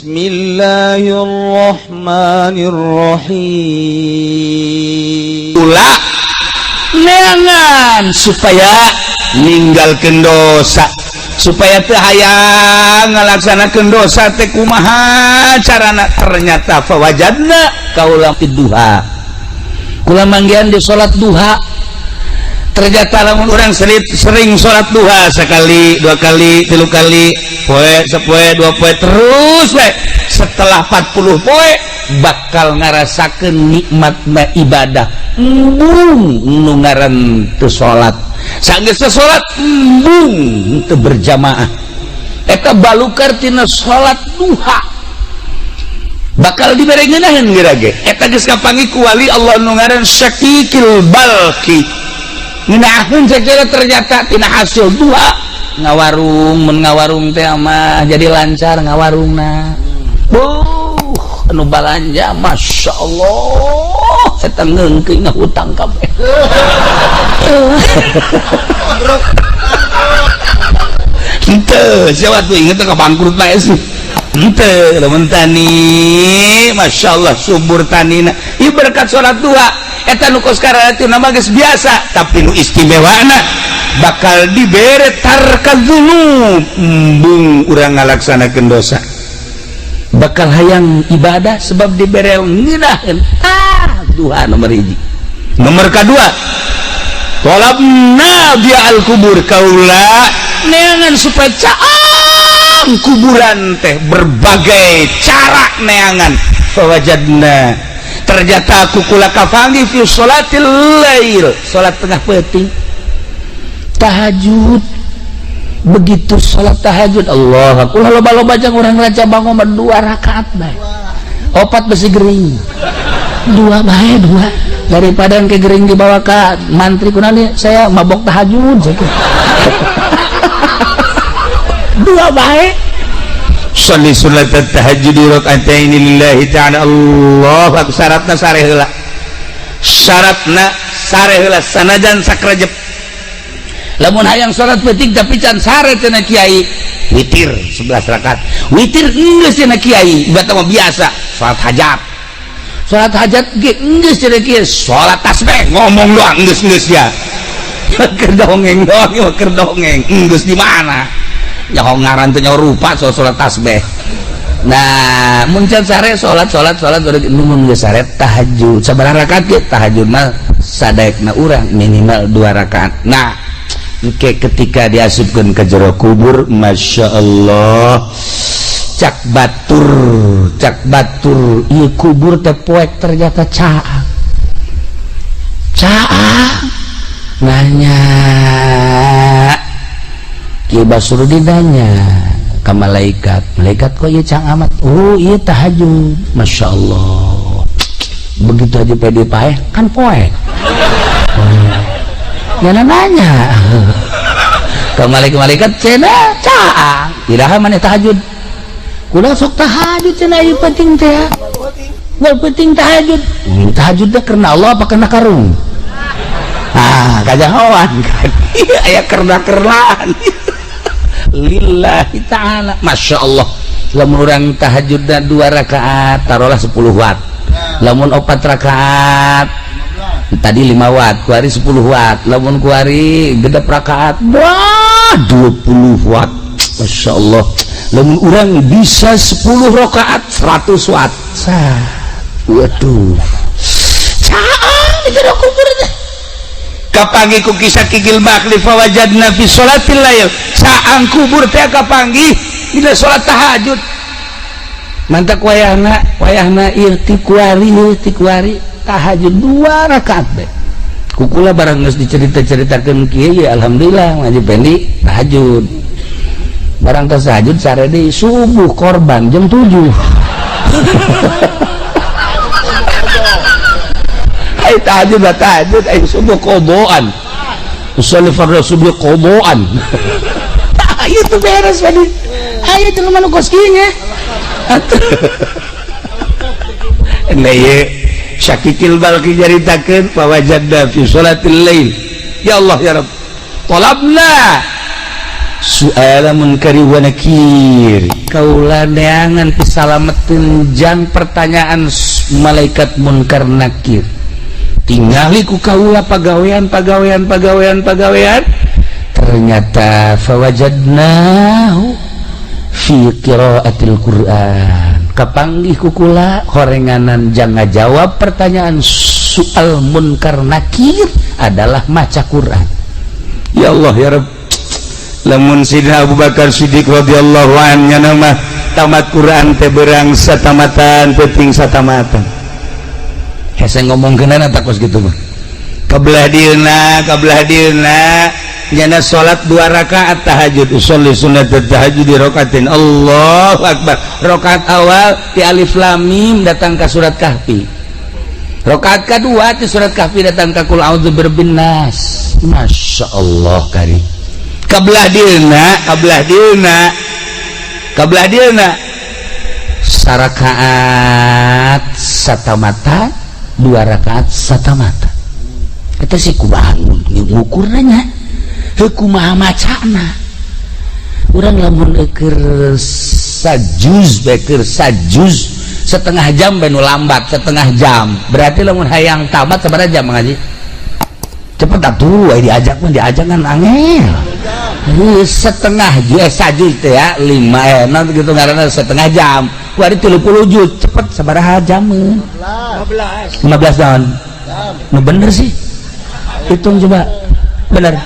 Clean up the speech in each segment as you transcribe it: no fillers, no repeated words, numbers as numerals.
Bismillahirrahmanirrahim. Ulah neangan supaya ninggalkeun dosa, supaya teu hayang ngalaksanakeun dosa teh kumaha carana? Ternyata fawajadna kaula duha, kula manggihan di salat duha. Ternyata lamun urang sering salat duha sekali, dua kali, tilu kali, poe sapoe, dua poe, terus we setelah 40 poe bakal ngarasakeun nikmatna ibadah. Embung nu ngaran teu salat, sanggeus teu salat embung teu berjamaah. Eta balukar tina salat duha bakal dibere ngeunaheun geura ge. Eta geus kapanggih ku wali Allah nu ngaran Syakikil Balki. Ngeunaheun sakira ternyata tina hasil duha ngawarung, mun ngawarung teh mah jadi lancar ngawarungna. Anu balanja Masya Allah eta ngeungkeun ngahutang kabeh. Henteu siapa tuh inget ka bangkrut bae sih. Henteu lamun tani Masya Allah subur tanina ieu berkat salat duha. Eta nu kos karatu nama geus biasa, tapi nu istimewana bakal dibere tarka dzunub, embung urang ngalaksanakeun dosa bakal hayang ibadah sebab dibere ngeunaheun. Tah duha nomor hiji. Nomor kadua talabna bi al kubur, kaula neangan supaya caang kuburan teh berbagai cara neangan. Fawajadna ternyata aku kula kafangi fi sholatil lail, salat tengah peuting tahajud. Begitu salat tahajud Allah aku loba-loba jang urang raca bangun dua rakaat bae, opat besi gering, dua bae dua, daripada ke gering dibawa ke mantri kunani saya mabok tahajud dua bae. Sholli sunat tahajud raka'ataini lillahi ta'ala. Allah akbar. Syaratna sare heula, syaratna sare heula sanajan sakrejep. Lamun hayang salat peuting tapi can sare cenah kiai, witir 11 rakaat, witir geus cenah kiai, bata mah biasa salat hajat, salat hajat ge geus cenah kiai, salat tasbih ngomong doang geus-geus ya keur dongeng doang, keur dongeng geus di mana nyaho ngaran teh nyaho rupa soal salat tasbih. Nah mun can sare salat salat salat mun geus sare tahajud sabaraha rakaat ge? Tahajud mah sadaekna urang minimal 2 rakaat. Nah engke ketika diasupkeun ke jero kubur Masya Allah cak batur, cak batur ieu kubur teh poek ternyata caang caang nanya Ki Basrudin nanya ke malaikat, malaikat kok ieu cang amat? Oh iya tahajud, Masya Allah. Begitu aja pede paeh kan poek. Nyana nanya ke malaikat-malaikat cenah caang, iraha maneh tahajud? Kula sok tahajud cenah ieu penting teh. Wal penting tahajud. Tahajud teh karena Allah apa karena karung? Ah, kajahoan kan. Aya kerna-kernaan. Lillahi ta'ala. Masya Allah lamun urang tahajudna 2 rakaat taruhlah 10 watt, lamun 4 rakaat tadi 5 watt, kuari 10 watt, lamun kuari gedep rakaat wah 20 watt. Masya Allah lamun urang bisa 10 rakaat 100 watt. Sah. Waduh caang di jero kubur teh. Kapanggih ku kisah Kikil Bakli fawajadna fi sholatil lail, caang kubur teh kapanggih dina salat tahajud. Mantak wayahna wayahna ieu ti kuari ti kuari tahajud 2 rakaat bae. Kukula barang geus dicerita-ceritakeun kieu ya alhamdulillah ngaji pendi tahajud. Barang teh tahajud sare deui subuh korban jam 7. Ai tahajud lah tahajud ai subuh qodoan. Usolli fardhu subuh qodoan. Tah ieu tuh beres tadi. Ayo jelema nu kos kieu nya. Nah ieu Syakikil Balki nyaritakeun fawajadna fi sholatil lail. Ya Allah ya Rabb. Talabna su'ala munkari wa nakir. kaula neangan pisalameteun jang pertanyaan malaikat munkar nakir. Tingali ku kaula pagawean pagawean pagawean pagawean, ternyata fawajadnahu fi qiraatil Qur'an. Kapanggih ku kula horenganan jang ngajawab pertanyaan soal munkar nakir adalah maca Quran. Ya Allah ya Rabb, lamun Sidina Abu Bakar Siddiq radhiyallahu anhu mah tamat Quran teh berang satamatan peuting satamatan. Hese ngomongkeunana tak kos kitu mah. Kabelah dieuna nyana salat 2 rakaat tahajud, usolli sunat tahajud di rakaatin. Allahu akbar. Rakaat awal ti alif lam mim datang ka surat Kahfi. Rakaat kedua ti surat Kahfi datang ka qul a'udzu birabbin nas. Masya Allah kari. Kabelah dieuna sarakaat satamata, 2 rakaat satamata. Eta sih kumaha ngukurna nya, heuh kumaha macana. Urang lamun keur sajuz bae keur sajuz setengah jam bae nu lambat setengah jam. Berarti lamun hayang tamat sabaraha jam ngaji? Cepet atuh diajak mah diajak kan angel. Setengah juz sajuz teh ya 5 nanti gitu ngaranna setengah jam. Ku ari 30 juz cepet sabaraha jameun? 15 tahun. Nu bener sih. Hitung coba. Bener.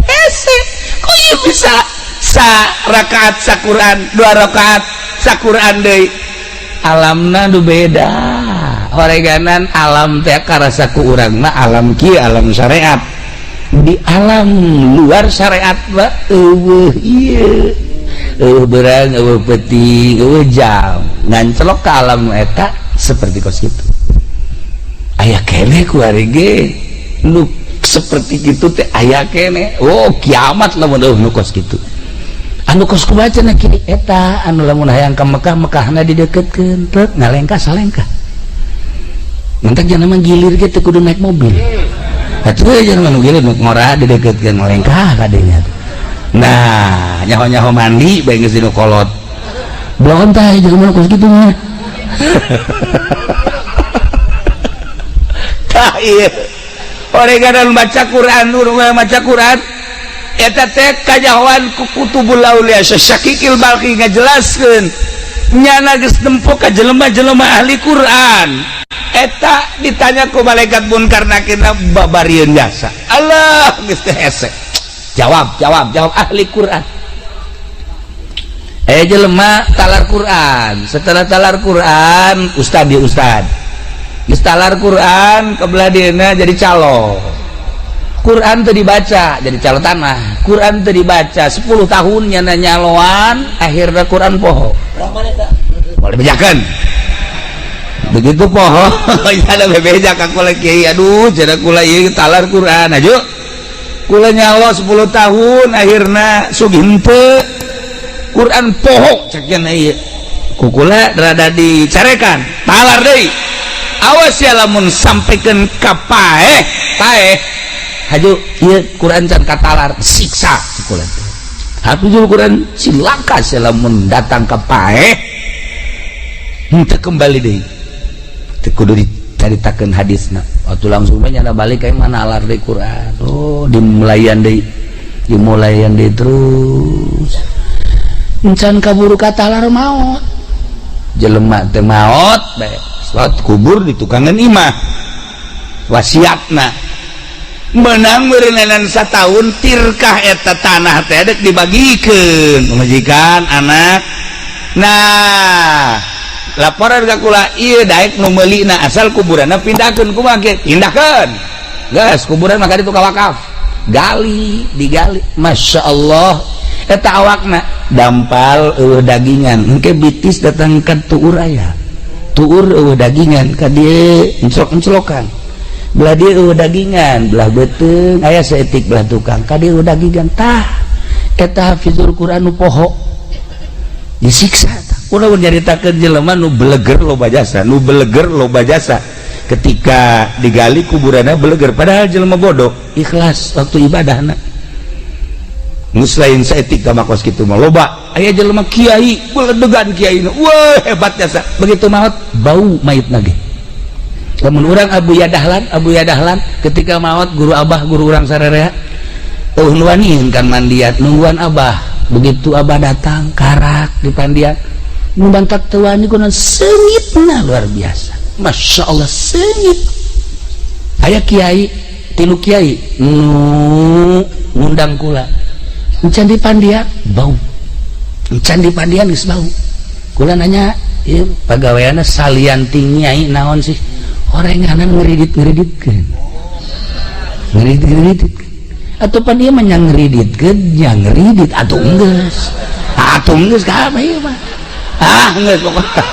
Ese kok ieu bisa sa rakaat sa Quran, 2 rakaat sa Quran deui. Alamna nu beda. Horeganan alam teh karasa ku urang mah alam kieu alam syariat. Di alam luar syariat mah eueuh ieu. Eueuh beurang, eueuh peuting, eueuh jam. Ngancelok ka alam eta seperti kos kitu. Aya keneh ku ari ge nu seperti kitu teh aya keneh. Oh, kiamat lamun eueuh nu kos kitu. Anu kos kumaha cenah kieu eta anu lamun hayang ka Mekah, Mekahna dideukeutkeun teu ngalengkah salengkah. Mentak jangan mah gilir ge teu kudu naik mobil. Atuh jangan mah gilir nu ngora dideukeutkeun ngalengkah kadinya. Nah, nyaho-nyaho mandi bae geus dinu kolot. Belon tah jelema kos kitu mah. Tah ieu. Oreganan baca Quran, maca Quran eta teh kajahoan ku kutubul aulia Syakikil Balki ngajelaskeun nyana geus nempo ka jelema-jelema ahli Quran. Eta ditanya ku malaikat munkar nakir babarieun jasa. Allah geus teh hese. Jawab, jawab, jawab ahli Quran. Jelema talar Quran. Setelah talar Quran, ustad di ustad. Geus talar Quran kebelah dieuna jadi calo. Quran teu dibaca jadi calo tanah. Quran teu dibaca 10 tahun nyana nyaloan, akhirna Quran poho. Boleh bejakeun. Begitu poho, ada bebeja ka kula kiai, aduh cenah kula ieu talar Quran aju. Kula nyalo 10 tahun akhirna sugih henteu. Quran poho cek cenah ieu. Ku kula rada dicarekan, talar deui. Awas ya lamun sampaikan ka paeh, paeh. Haju ieu Quran can katalar siksa kula teh. Hafizul Quran cilaka sia lamun datang ka paeh henteu kembali deui. Teu kudu dicaritakeun hadisna. Atuh langsung we nyana balik ka mana alar deui Quran. Oh, dimulayan deui. Dimulayan deui terus. Encan kaburu katalar maot. Jelema teh maot bae. Salat kubur di tukangan imah. Wasiatna menang meureunan satahun tirkah eta tanah teh dek dibagikeun pamajikan anak. Nah, laporan ka kula ieu daek nu meulina asal kuburanna pindahkeun kumaha ge? Pindahkeun. Geus kuburan mah ka ditu ka wakaf. Gali, digali. Masya Allah eta awakna dampal eueuh dagingan. Engke bitis datang ka tuur aya. Tuur eueuh dagingan ka dieu enclok-enclokan. Belah dia eueuh dagingan, belah beuteung aya saeutik belah tukang ka dieu dagingan. Tah eta hafizul Quran nu poho disiksa tah. Ulah nyaritakeun jelema nu beleger loba jasa, nu beleger loba jasa. Ketika digali kuburanna beleger, padahal jelema bodoh, ikhlas waktu ibadahna. Geus lain saeutik mah kos kitu mah loba. Aya jelema kiai, beledegan kiai. Wah, hebat jasa. Begitu maot bau mayitna ge. Lamun urang Abu Yadahlan, Abu Yadahlan ketika maot guru abah, guru urang sararea. Oh, nuaniin kan mandian, nungguan abah. Begitu abah datang, karak di pandian. Nu bantak teu wani kunaon seungitna luar biasa. Masya Allah seungit. Aya kiai, tilu kiai nu ngundang kula. Encan di pandian bau. Encan di pandian geus bau. Kula nanya, ieu pagaweanna salian ti nyai naon sih? Orenganan ngeridit-ngeriditkeun. Ngeridit-ngeriditkeun. Atau pan ieu mah nya ngeriditkeun, nya ngeridit atuh geus. Atuh geus kabeh ieu mah. Ah, geus pokokna.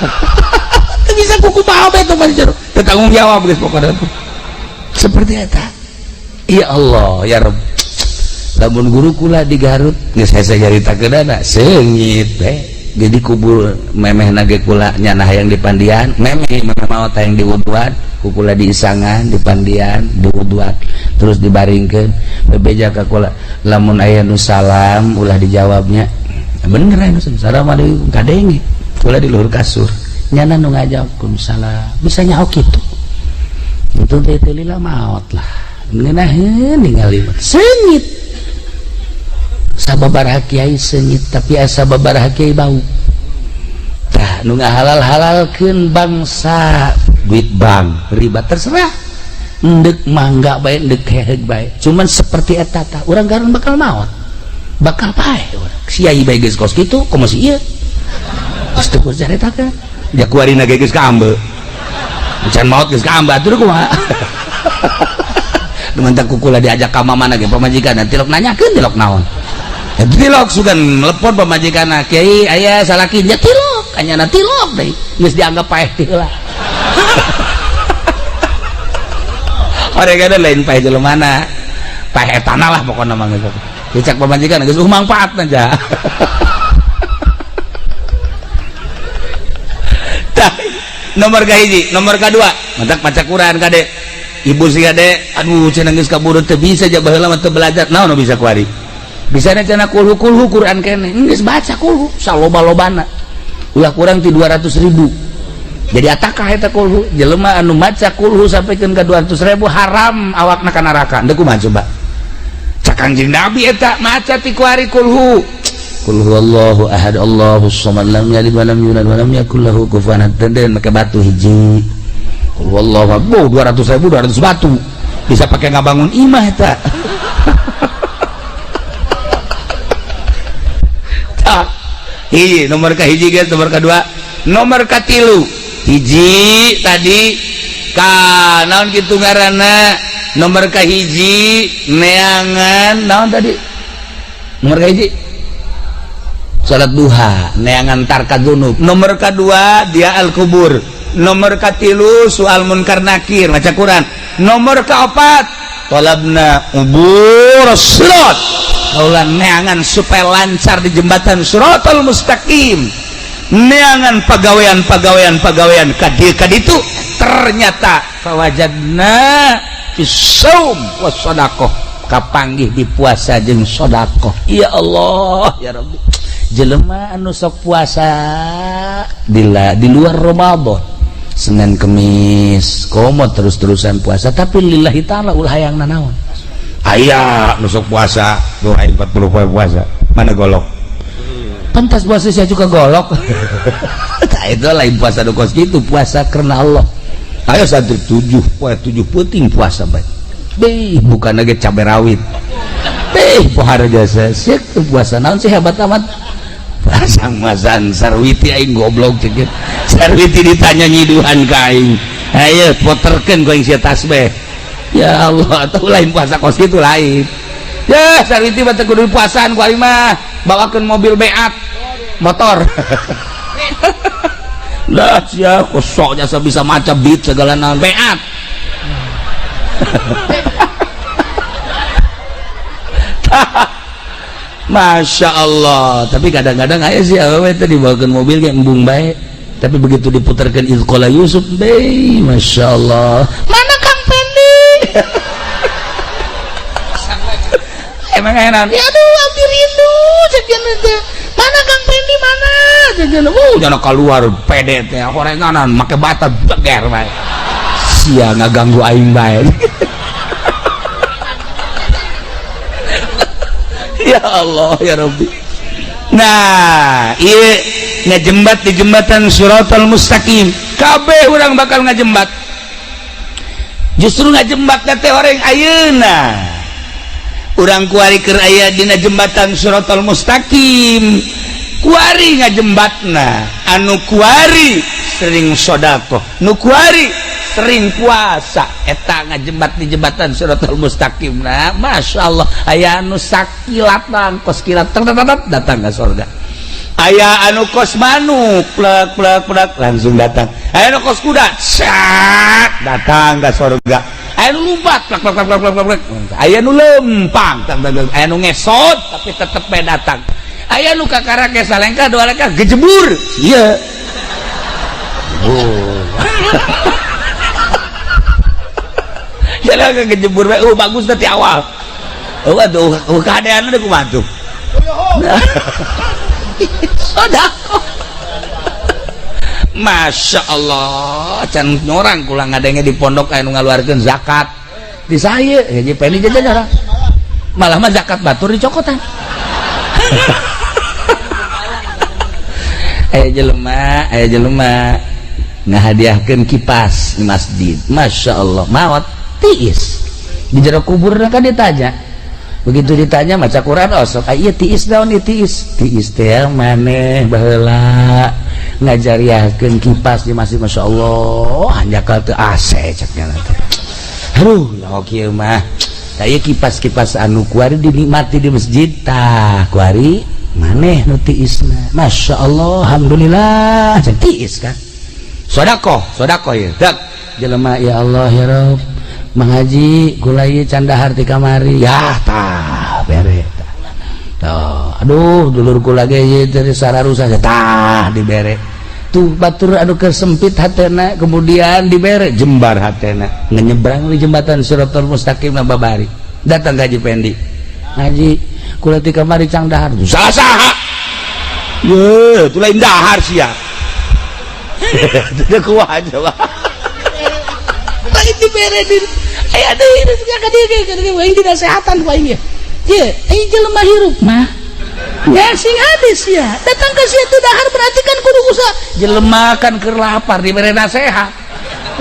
Teu bisa kuku bae teh mah jero. Teu tanggung jawab geus pokokna. Seperti eta. Ya Allah, ya Rabb. Lamun guru kula di Garut geus hese nyaritakeunana seungit teh. Jadi kubur memeh nage kula nyana hayang di pandian, memeh memeh maot hayang diwuduan, ku kula diisangan di pandian, diwuduan, terus dibaringkeun bebeja ka kula, lamun aya nu salam ulah dijawabnya. Bener aya nu salam kadenge. Kula di luhur kasur. Nyana nu ngajawab salam. Bisa nyaho kitu. Itu teh teu lila maot lah. Ngeunaheun ningali seungit. Sababaraha kiai seungit tapi asa babaraha kiai bau. Tah nu ngahalal-halalkeun bangsa duit bank riba terserah. Endek mangga bae, endek heheug bae. Cuman seperti eta tah urang garun bakal maot. Bakal paeh urang. Kiai bae geus kos kitu komo si ieu. Geus teu kudu caritakeun. Ya kuarina ge geus kaambe. Can maot geus kaambe atuh kumaha. Dumantak kukula diajak ka mamana ge pamajikan tilok nanyakeun tilok naon. Tilok sugan melepon pamajikan kiai aya salaki nya tilok anyana tilok deui geus dianggap paeh teh heula. Oregan lain paeh jelemana. Paeh etana lah pokona mah geus. Dicak pamajikan geus mangfaatna ja. Tah nomor kahiji, nomor kadua, mantak maca Quran kade. Ibu si kade, aduh cenah geus kaburu teu bisa ja baheula mah teu belajar. Naon nu bisa kuari? Bisa cenah kulhu kulhu Quran kene. Geus baca kulhu saloba-lobana. Ulah kurang ti 200.000. Jadi atakah eta kulhu? Jelema anu maca kulhu sampikeun ka 200.000 haram awakna ka neraka. Deuk kumaha coba? Cak Kangjeng Nabi eta maca ti kuari kulhu. Qul huwallahu ahad Allahus samad lam yalid wa lam yulad wa lam yakul lahu kufuwan ahad. Den make batu hiji. Qul huwallahu ahad. 200.000 200 batu. Bisa pakai ngabangun imah eta. Tah. Hiji nomor ka hiji guys, nomor kedua, nomor katilu. Hiji tadi ka naon kitu ngaranna? Nomor ka hiji neangan naon tadi? Nomor ka hiji salat duha neangan tarka dzunub. Nomor kedua dia al kubur. Nomor katilu soal munkar nakir maca Quran. Nomor keempat talabna ubur sirat. Kaula neangan supaya lancar di jembatan siratal mustaqim. Neangan pagawean-pagawean ka ditu ternyata fawajadna fi shaum was sadaqah kapanggih di puasa jeung sedekah. Ya Allah ya Rabbi. Jelema anu sok puasa di luar Ramadan Senin Kemis komo terus-terusan puasa tapi lillahi ta'ala ulah hayang nanaon. Aya nu sok puasa 40 poe puasa mana golok pantas puasa saya juga golok. Tah itu lain puasa nu kos kitu, puasa karena Allah. Ayo santri 7 poe 7 peuting puasa bae. Beh bukan lagi cabe rawit. Beh pohara jasa sieuk puasa naon sih hebat amat. Pasang-masan sarwiti aing goblok cek. Sarwiti ditanya nyiduhan ka aing. Ayo poterkeun ku aing sia tasbih. Ya Allah, atau lain puasa kos kitu lain. Ya sarwiti mah teu kudu puasaan ku aing mah. Bawakeun mobil beat motor. Lah sia kosok jasa bisa maca beat segala naon beat. Masya Allah, tapi kadang-kadang aya sih awewe teh dibawakeun mobil ge embung bae. Tapi begitu diputarkan Idz qala Yusuf, be, Masya Allah, mana Kang Pendi? Emang enak. Ya aduh, abdi rindu jajan teh. Mana Kang Pendi mana? Jajan. Jangan keluar pede teh, horenganan make bata beger bae. Sia ngaganggu aing bae. Ya Allah ya Rabbi. Nah, ieu ngajembat di jembatan Shiratal Mustaqim. Kabeh urang bakal ngajembat. Justru ngajembat teh orang ayeuna. Urang kuari keur aya dina jembatan Shiratal Mustaqim. Kuari ngajembatna, anu kuari sering sedekah, nu kuari sering puasa, eta ngajembat di jembatan Shiratal Mustaqim. Nah, Masya Allah, aya anu sakilatan kos kilat datang ke surga. Aya anu kos manuk plek plek plek langsung datang. Aya anu kos kuda sak datang ke surga. Aya anu lompat plek plek plek plek plek. Aya anu lempang, aya anu ngesot tapi tetep bae datang. Aya nu kakarake salengkah dua lengkah gejebur. Ieu. Oh. Jalan kejebur bae, oh bagus tadi awal. Oh aduh, keadaan udah kumaha tuh. Sedekah. Masya Allah, can nyorang kula ngadenge di pondok aya nu ngaluarkeun zakat. Di saya, ya Pendi jajan orang. Malah mah zakat batur dicokotan. Aya jelema ngahadiahkeun kipas di masjid. Masya Allah, maot tiis. Di jero kubur kan ditanya. Begitu ditanya maca Quran osok, ah ieu tiis naon ieu tiis? Tiis teh maneh baheula ngajariahkeun kipas di masjid. Masya Allah, hanjakal teu AC ceknya teh. Aduh, ya kieu mah. Tah ieu kipas-kipas anu kuari dinikmati di masjid tah kuari maneh nu tiisna. Masya Allah, alhamdulillah, can tiis kan. Sedekah, sedekah ieu. Dak jelema ya Allah ya Rabb, Mang Haji kula ieu can dahar ti kamari. Ya tah bere tah. Tuh, aduh dulur kula ge ieu teh sararusa tah dibere. Tuh batur anu kesempit hatena kemudian dibere jembar hatena. Ngenyebrang di jembatan Shiratal Mustaqim na babari. Datang ka Haji Pendi. Haji kula ti kamari cang dahar. Salah saha? Ye, tu lain dahar sia. Teu kuat coba. Lain dibere di aya deui ka dieu aing dinasehatan ku aing ye. Ye, aing jelema hirup mah. Ya sing hadis ya. Datang ka sia teu dahar berarti kan kudu usaha. Jelema kan keur lapar dibere nasehat.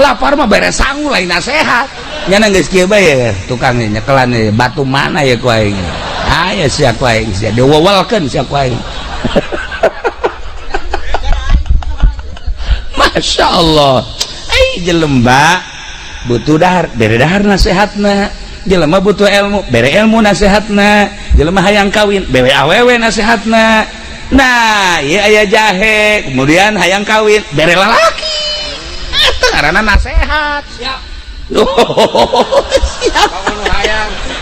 Lapar mah bere sangu lain nasehat. Nya geus kieu bae tukang nyekelan batu mana ya ku aing. Aya sia ku aing sia diwewelkeun sia ku aing. Masya Allah, ai jelema butuh dahar, bere dahar nasehatna. Jelema butuh ilmu, bere ilmu nasehatna. Jelema hayang kawin, bere awewe nasehatna. Nah, ieu aya jahe, kemudian hayang kawin, bere lalaki. Eta ngaranna nasehat. Siap. Oh, siap.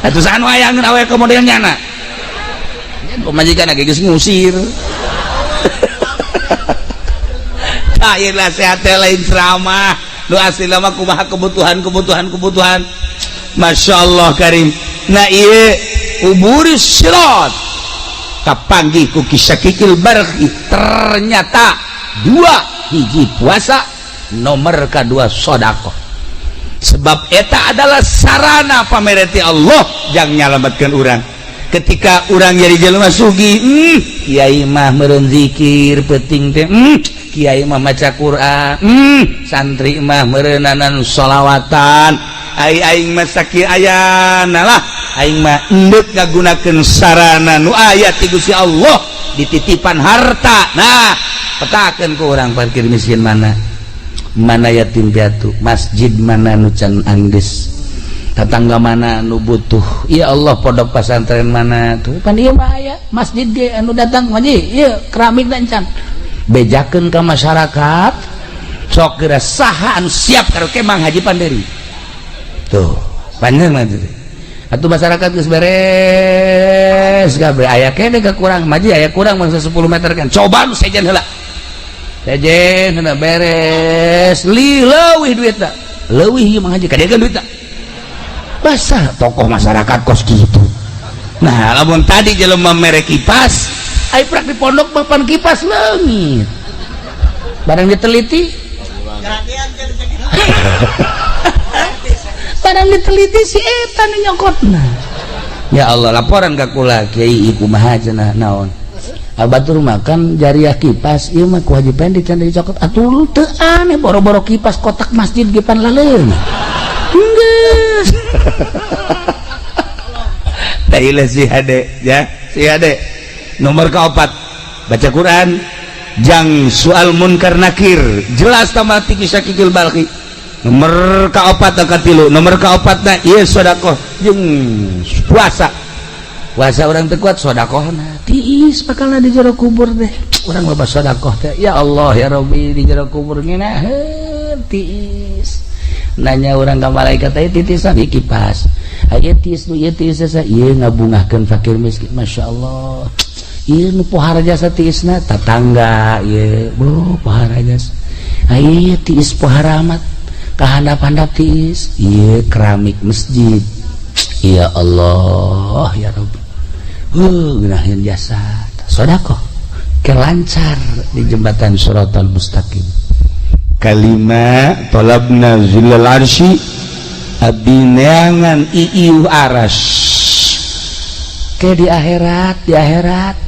Atuh saha nu hayangeun awewe kemudian nyana? Pamajikan ge geus ngusir. Ayeuna nasehat teh lain ceramah. Nu asli mah kumaha kebutuhan. Masya Allah karim. Nah ieu uburis sirat kapanggih ku kisakikil barqi. Ternyata dua hiji puasa, nomor kedua sedekah. Sebab eta adalah sarana pamereti Allah jang nyalametkeun urang. Ketika urang jadi jelema sugih, kiai mah meureun zikir peuting teh, kiai mah maca Quran, santri mah meureunanan sholawatan. Ai aing mah sakieu ayana lah, aing mah endek ngagunakeun sarana nu aya ti Gusti Allah dititipan harta. Nah, petakeun ku urang parkir miskin mana? Mana yatim piatu, masjid mana nu can anggeus, tetangga mana nu butuh. Ya Allah, pondok pesantren mana tuh pan ieu mah aya masjid ge anu datang mah ieu keramik dan can bejakeun ka masyarakat. Sok geura saha anu siap karaoke Mang Haji Panderi tuh panjang mah atuh masyarakat geus beres kabeh aya kene kekurang maji aya kurang mangsa 10 meter kan coba nu sejen heula. Sejen kena beres li leuwih duitna, leuwih ieu Mang Haji kadegan duitna. Basah tokoh masyarakat kos gitu. Nah, lamun tadi jelema mere kipas, ai prak di pondok papan kipas leungit. Barang diteliti, barang diteliti si eta nu nyokotna. Ya Allah, laporan ka kula, "Kiai, kumaha cenah, naon?" "Batur makan jariah kipas ieu mah ku Haji Pendi can dicokot." Atuh teu aneh, boro-boro kipas, kotak masjid ge pan laleung geus. Tah si hade ya, si hade nomor keempat baca Quran jang soal munkar nakir jelas tambah ti Syakikil Balkhi. Nomor keopat, katilu, nomor keopatna ieu sedekah jeung puasa. Puasa orang teu kuat, sedekahna tiis bakalna di jero kubur deh. Urang loba sedekah teh, ya Allah ya Rabbi, di jero kubur ngeunaheun tiis. Nanya urang ka malaikat teh, titisan ieu kipas, aya tiis nu ieu, tiis ieu ngabungahkeun fakir miskin, Masya Allah, ieu nu pohara jasa tiisna tatangga ieu, bu pohara jasa, ieu tiis pohara amat kahandap-handap tiis ieu keramik masjid, ya Allah ya Rabbi, ngeunaheun jasa sedekah ke lancar di jembatan Shiratal Mustaqim. Kalima, talabna zillal arsy, abdi neangan iiuh aras ke di akhirat. Di akhirat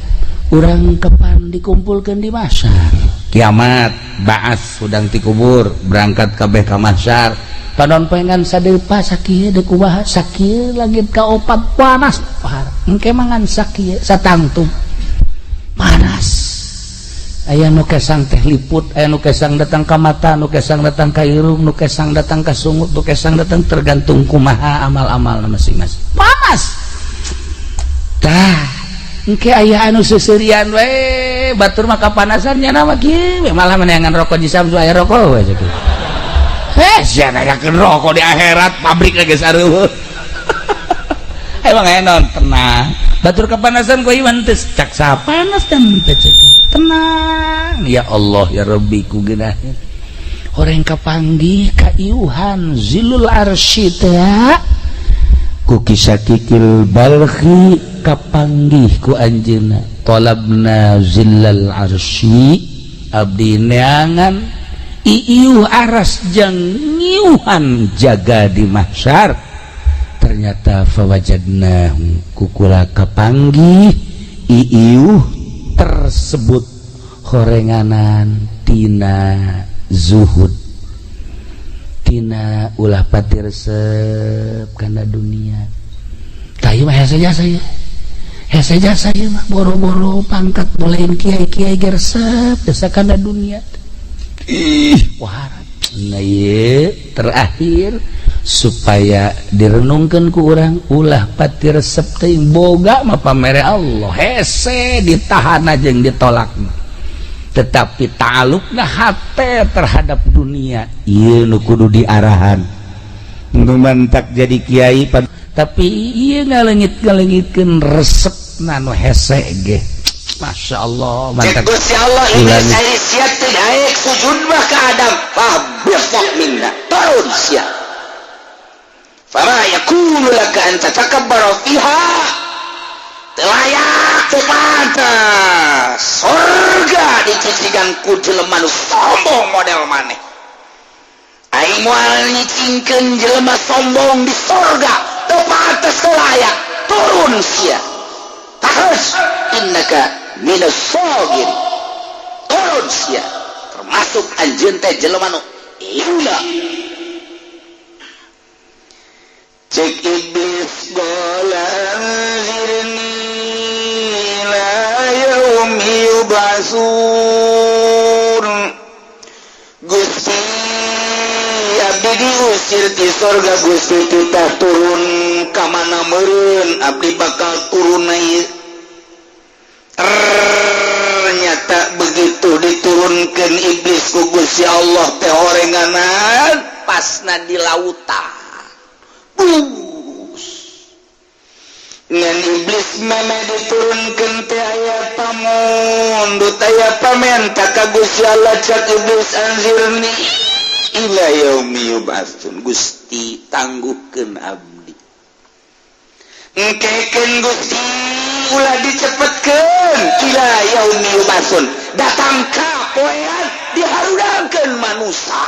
urang kapan dikumpulkan di mahsyar kiamat, baas hudang ti kubur, berangkat kabeh ka mahsyar. Panon poe ngan sadepa sakieu, deuk kumaha sakieu, langit kaopat panas parah. Engke mangan sakieu satangtung panas. Aya nu kesang teh liput, aya nu kesang datang ka mata, nu kesang datang ka irung, nu kesang datang ka sungut, nu kesang datang, tergantung kumaha amal-amal masing-masing. Panas tah, engke aya anu seuseurian we, batur mah kapanasan nya mah kieu, malah meneangan rokok di Samsu, aya rokok we kieu. Eh, sia nanyakeun rokok di akhirat, pabrik lagi sareueuh. Emang aya naon, tenang. Batur kepanasan ku iman teh cak saha panas dan teh cek. Tenang. Ya Allah ya Rabbi, ku geunaheun. Horeng kapanggih kaiuhan zilul arsy teh ku Kisakikil Balkhi, kapanggih ku anjeunna, talabna zillal arsy, abdi neangan iiuh aras jang ngiuhan jaga di mahsyar. Ternyata fawajadna, kukula kapanggih iiuh tersebut horenganan tina zuhud, tina ulah pati resep kana dunia. Tah, ieu mah hese jasa ieu, hese jasa ieu mah, boro-boro pangkat bolehin kiai-kiai ge resep jasa kana dunia. Ih, wah. Nah, ieu terakhir supaya direnungkan ku urang, ulah pati resep teh. Boga mah pamere Allah, hese ditahan aja yang ditolak, tetapi ta'alluqna hate terhadap dunia ieu nu kudu diarahan. Nu mantak jadi kiai, tapi ieu ngalengit-ngalengitkeun resepna nu hese ge, Masya Allah, mantap. Cek Gusti Allah, iblis ari sia teu daek sujud mah ka Adam, fahbit minna, turun sia. Fama yakunu laka an tatakabbara fiha, teu layak, teu pantas surga dicicigan ku jelema nu sombong model maneh. Aing moal nyicingkeun jelema sombong di surga, teu pantas, teu layak, turun sia. Terus innaka minas shagir, turun sia, termasuk anjeun teh jelema nu hina. Cek iblis, qala anzirni ila yaumi yub'atsun. Gusti, abdi diusir di sorga. Gusti, kita turun ka mana meureun? Abdi bakal turun naik. Ternyata begitu diturunkan iblis ku Gusti Allah teh horenganan pasna di lautan. Bus. Ngan iblis meme diturunkan teh aya tamu. Aya pamenta ka Gusti Allah. Cak iblis, "Anzirni ila yaumi yub'atsun." Gusti, tangguhkeun abdi, engkekeun Gusti, ulah dicepetkeun. Ila yaumi yub'atsun, datang ka poean diharudangkeun manusia.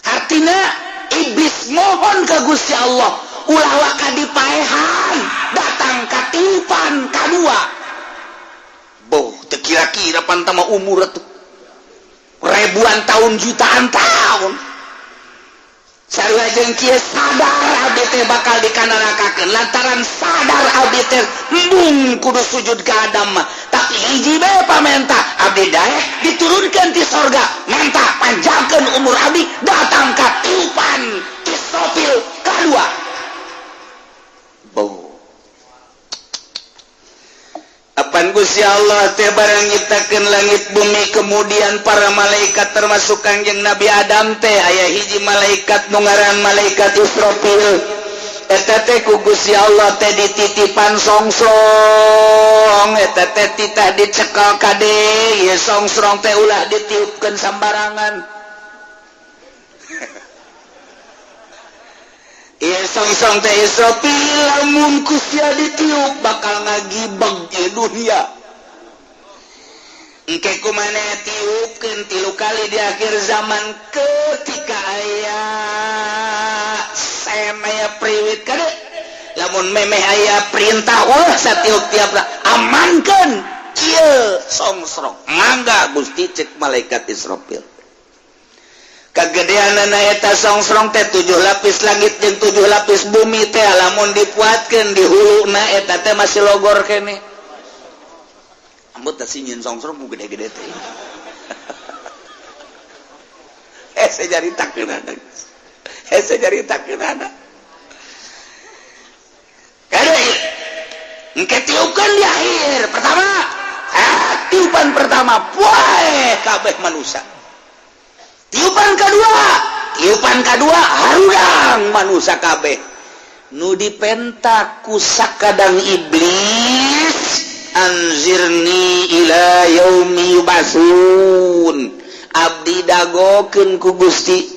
Artinya iblis mohon ke Gusti Allah ulah waka dipaehan datang ka tiupan kadua. Boh, teu kira-kira pantama umur tuh ribuan tahun, jutaan tahun. Sarua jeung kieu, sadar abdi teh bakal dikanarakakeun. Lantaran sadar abdi teh embung kudu sujud ka Adam mah, tapi hiji bae pamenta abdi, daek diturunkeun ti sorga, menta panjangkeun umur abdi datang ka tiupan Israfil kadua. Boh, apan Gusti Allah teh barang nyiptakeun langit bumi, kemudian para malaikat termasuk Kangjeng Nabi Adam teh, aya hiji malaikat nu ngaran malaikat Israfil. Eta teh ku Gusti Allah teh dititipan songsrong. Eta teh titah dicekal, "Kade, ieu songsrong teh ulah ditiupkeun sambarangan." Ieu songsrong teh Israfil, lamun ku sia ditiup bakal ngagibeg di dunia. Engke ku maneh tiupkeun tilu kali di akhir zaman, ketika aya sem, aya priwit. Kade, lamun memeh aya perintah, ulah satiup tiap, amankeun ieu songsrong. "Mangga, Gusti," cek malaikat Israfil. Kagedean eta songsrong teh tujuh lapis langit jeung tujuh lapis bumi teh lamun dipuatkeun di huluna eta teh masih logor kene. Ambut teh nyieun songsrong ku gede-gede teh. Eh, saya jadi takeunana. Eh, saya jadi takeunana. Kade, engke tiupkeun di akhir pertama. Ah, tiupan pertama poe kabeh manusia. Tiupan kedua, tiupan kedua harudang manusia kabeh. Nu dipenta ku sakadang iblis, "Anzirni ila yaumi yub'atsun." Abdi dagokeun ku Gusti,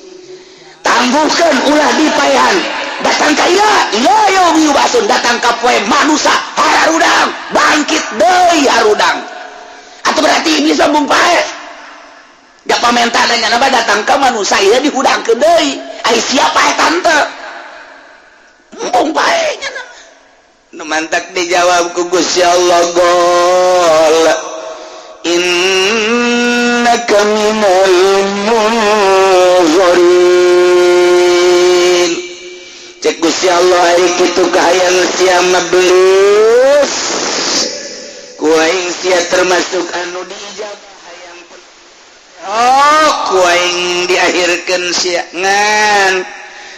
tangguhkeun, ulah dipaehan datang ka ila ila yaumi yub'atsun, datang ka poe manusia harudang, bangkit deui harudang. Atau berarti iblis sambung pae. Gak pamenta nanya nama datang ke manusia ieu dihudangkeun deui. Ai siapa eta tante? Embung pae nya. Nu mantak dijawab ku Gusti Allah, gol, "Innaka minal munzirin." Cek Gusti Allah, ari kitu kahayang sia mablis, ku aing sia termasuk anu diijabah hayang. Oh, ku aing diakhirkeun sia, ngan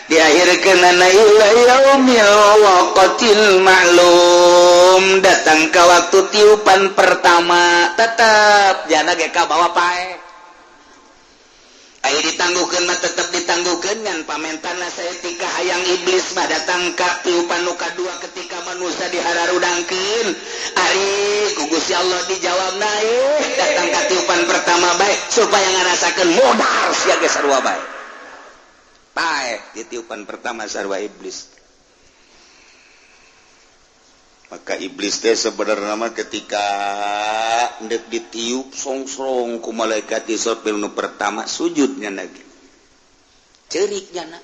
diakhirkeun ana ila yaumil waqtil ma'lum, datang ke waktu tiupan pertama. Tetap jana ge ka bawa pae. Ayo, ditangguhkeun mah tetep ditangguhkeun, ngan pamentana saeutik. Hayang iblis mah datang ka tiupan nu kadua ketika manusia dihararudangkeun. Ari ku Gusti Allah dijawab naik, datang ka tiupan pertama bae supaya ngarasakeun modal sia ge sarua bae. Pae di tiupan pertama sarua iblis. Maka iblis teh sebenarnya mah ketika ndek ditiup songsrong ku malaikat Israfil nu pertama, sujudnya lagi, ceuriknya na.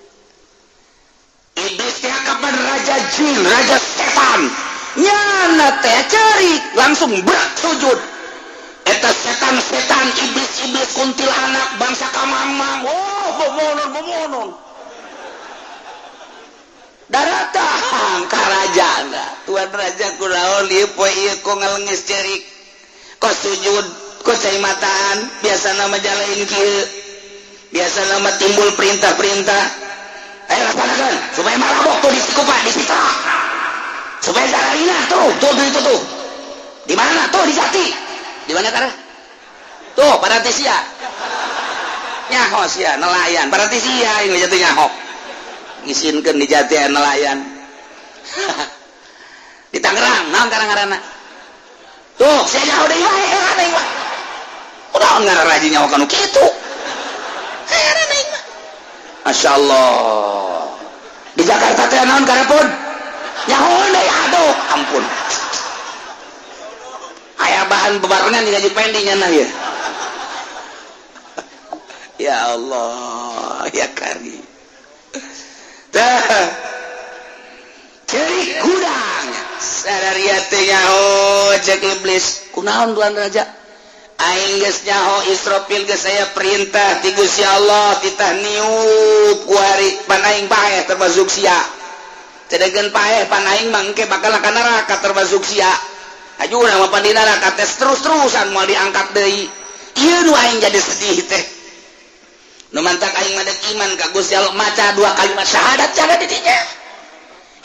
Iblis teh kapan raja jin, raja setan, nyana teh cerik, langsung berak sujud. Eta setan-setan, iblis-iblis, kuntilanak, bangsa kamang-mang, oh, bomonon bomonon daratang ka raja. "Tuan raja, kunaon ieu poe ieu kok ngalengis cerik, kok sujud, kok cai mataan? Biasa nama jalain kieu, biasa nama timbul perintah-perintah. Ayo laksanakan supaya marabok tuh di Cikupa, di Citra, supaya dararina tuh tuh tuh itu tuh di mana tuh, di Jati, di mana tara tuh Parantesia nyaho sia nelayan Parantesia ini jatuh nyaho ngisinkeun di Jati nelayan di Tangerang naon karang-karana Tuh, saya nyaho deui wae, heran aing mah. Udah ngararaji nyawa kanu kitu. Heran aing mah. Masya Allah. Di Jakarta teh naon karepun? Nyaho deui, aduh, ampun. Aya bahan bebarengan di gaji pending nya ya. Ya Allah, ya kari. Tah. Cerik gudang. Sadaria teh nyaho cek iblis. Kunaon, Tuan Raja? Aing geus nyaho Israfil geus aya perintah ti Gusti Allah, titah niup kuari, pan aing paeh termasuk sia. Cedegeun paeh, pan aing mah engke bakal ka neraka termasuk sia. Aju nama pan di neraka teh terus-terusan moal diangkat deui. Ieu nu aing jadi sedih teh. Nu mantak aing mah iman ka Gusti Allah, maca dua kalimat syahadat cara di dinya.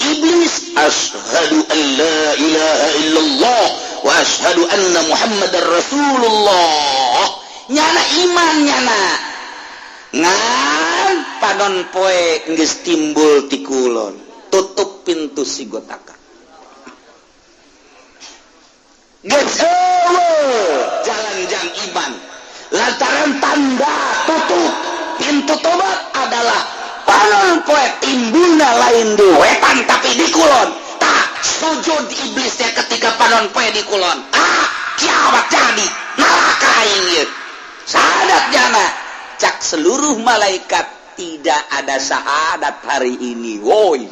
Iblis, asyhadu an la ilaha illallah wa asyhadu anna Muhammadar Rasulullah. Nyana iman, nyana ngan panon poe geus timbul ti kulon, tutup pintu sigotaka, geus eueuh jalan jang iman, lantaran tanda tutup pintu tobat adalah panon poe timbulna lain di wetan tapi di kulon. Tak sujud iblisnya ketika panon poe di kulon. Ah, kiamat jadi neraka aing ieu. Syahadat jana, cak seluruh malaikat, tidak ada syahadat hari ini, woi.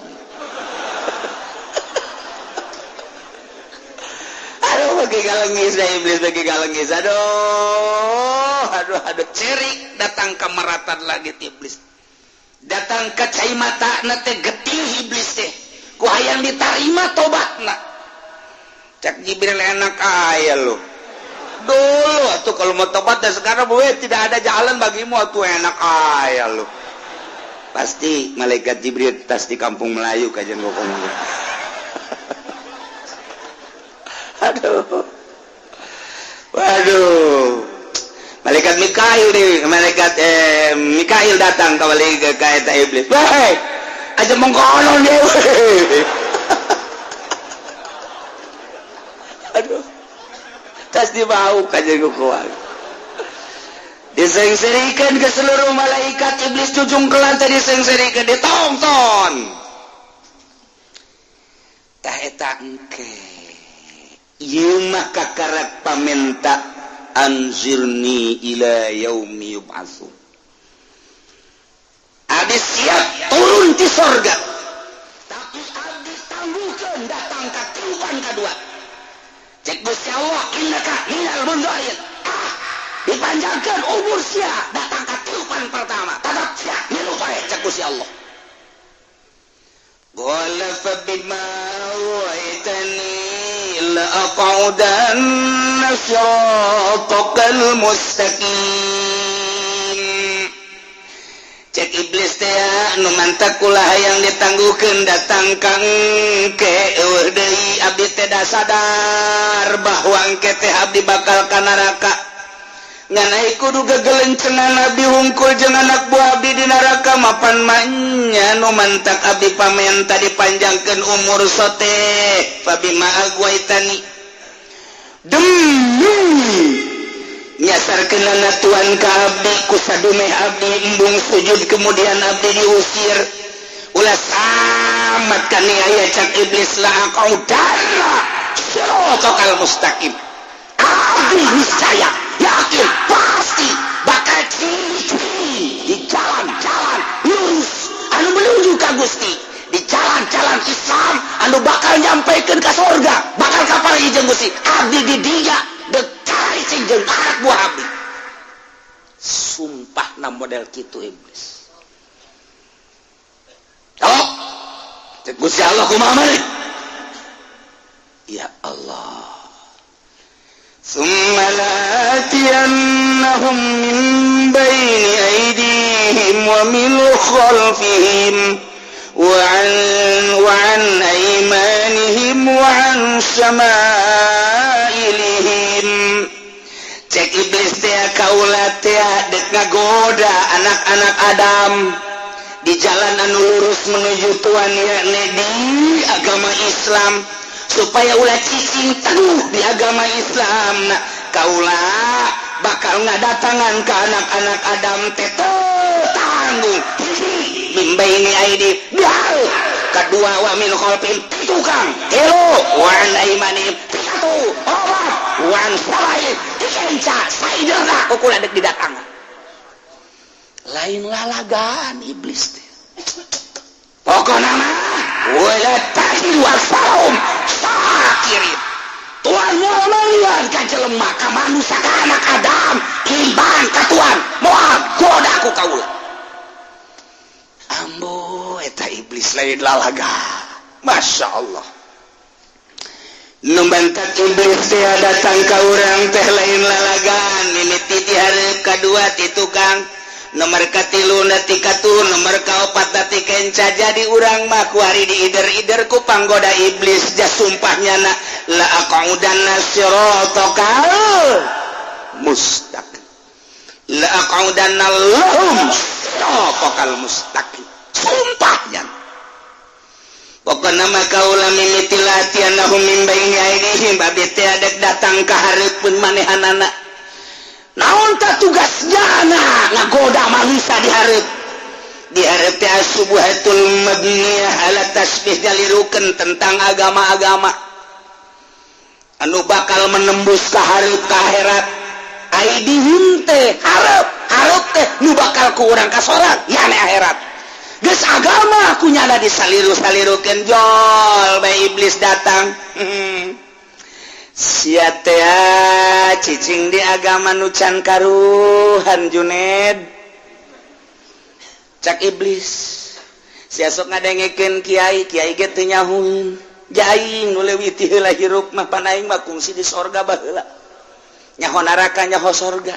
Aduh, bagi galengis dah iblis, bagi galengis. Aduh, aduh, aduh. Cerik datang ke meratan lagi iblis, datang ke cai mata na teh getih iblis teh ku hayang diterima tobatna. Cak Jibril, enak aya lu, dulu atuh kalau mau tobat dan sekarang gue tidak ada jalan bagimu atuh, enak aya lu. Pasti malaikat Jibril tas di kampung Melayu kajian ngomong. Aduh, waduh, malaikat Mikail nih, malaikat Mikail datang kembali ke kaita iblis. Wahai, aja mengkonon dia. Aduh, tas dibau kajian kuat, disengserikan ke seluruh malaikat. Iblis cujung ke lantai, disengserikan, ditonton. Tah eta engke ieu mah kakarak pamenta, anzirni ila yaumi yub'atsun. Abdi siap turun di sorga, tapi abdi tangguhkeun datang ka tiupan kadua. Cek Gusti Allah, innaka minal mundzirin. Ah, dipanjangkan umur sia, datang ka tiupan pertama tetap sia milu bae, cek Gusti Allah. Qala fa bima aghwaytani la aq'udanna siratakal mustaqim. Cek iblis teh, nu mantak kula hayang ditangguhkeun datang kang ke eueuh deui, abdi teh da sadar bahwa engke teh abdi bakal ka neraka, ngan ai kudu gegelencengan abdi hungkul jeung anak buah abdi di neraka mapan manya. Nu mantak abdi pamenta dipanjangkeun umur sote, fabima aghwaytani, demi nyasarkeunana Tuan ka abdi, ku sadumeh abdi embung sujud kemudian abdi diusir, ulah samat kaniaya. Cak iblis, la aq'udanna siratakal mustaqim. Abdi niscaya yakin pasti bakal ciri-ciri di jalan-jalan lurus anu menuju ka Gusti, di jalan-jalan Islam anu bakal nyampaikan ke surga, bakal kapal jeung Gusti. Abdi di dia dek cari cing jeung anak buah abdi. Sumpah na model kitu iblis. Oh, cek Gusti Allah, kumaha maneh, ya Allah? ثم لآتينهم من بين أيديهم ومن خلفهم وعن أيمانهم وعن شمائلهم. Cek iblis teh, kaula teh dek ngagoda anak-anak Adam di jalan anu lurus menuju Tuhan, yakni di agama Islam. Supaya ulah cicing teguh di agama Islam. Nah, kaula bakal ngadatangan ke anak-anak Adam teh tanggung. Hiji, min baini aidi dihareup, kedua wa min khalfihim tukang, tilu wa an aimanihim satu opat wa an syama'ilihim kenca saiderna kukula dek didatangan. Lain lalagan iblis teh. Pokokna mah wala tajidu aktsarahum syakirin. Tuhan moal malian ka jelema, ka manusia, ka anak Adam iman ka Tuhan moal goda ku kaula. Ambo, eta iblis lain lalaga. Masya Allah, nu bentak iblis teh datang ka urang teh lain lalagan. Mimiti ti hareup, kadua ti tukang, nomor katilu ti katuhu, nomor kaopat ti kenca. Jadi urang mah kuari diider-ider ku panggoda iblis. Ja sumpahnya na, la aqudanna siratakal mustaqim la aqudanna lahum siratakal mustaqim, sumpahnya. Pokokna mah kaula mimiti la'atiyannahum min baini aidihim, babi teh adek datang ka hareupeun manehanana. Naon ta tugasnya ngagoda manusia di hareup? Di hareup teh asubuhatul mabniyah ala tasbih, nyalirukeun tentang agama-agama anu bakal menembus ka hareup, ka akhirat. Aidihim teh hareup, hareup teh nu bakal ku urang ka sorga, yani akhirat. Geus agama ku nyana disaliru-salirukeun, jol bae iblis datang. Sia teh cicing di agama nu can karuhan, Juned, cak iblis. Sia sok ngadengekeun kiai, kiai ge teu nyahueun. Aing nu leuwih ti heula hirup mah, pan aing mah kungsi di sorga baheula, nyaho neraka, nyaho sorga.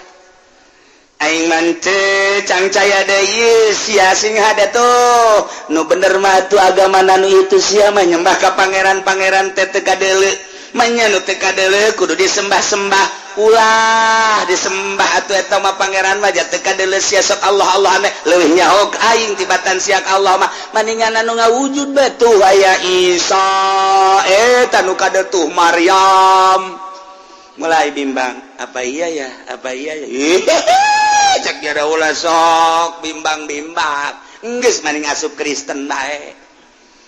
Aing mah teu cangcaya deui. Sia sing hade tuh nu bener mah tuh agama nu itu. Sia mah nyembah ka pangeran-pangeran teh teu kadeuleu manya, nu teu kadeuleu kudu disembah-sembah. Ulah disembah atuh, eta mah pangeran mah teu kadeuleu. Sia sok Allah Allah ame leuwih nyaho aing tibatan sia. Allah mah maningan anu ngawujud bae tuh aya Isa, eta nu kadetuh Maryam. Mulai bimbang, apa iya ya, apa iya ya? Cek dia, ulah sok bimbang-bimbang, geus maning asup Kristen bae.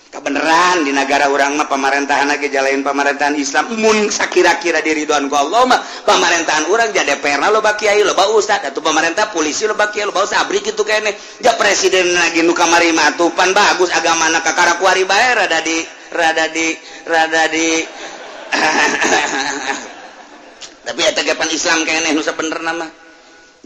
Kebenaran di negara urang mah pemerintahan lagi jalanin pemerintahan Islam. Mun sakira-kira diridoan ku Allah mah pemerintahan urang jadi DPR loba kiai, loba ustad atau pemerintah, polisi loba kiai, loba ustad, abri kitu kene. Ja presiden lagi nu kamari mah tuh pan bagus agamana, kakara kuari bae rada di rada di rada di tapi eta ge pan Islam keneh nu sabenerna mah.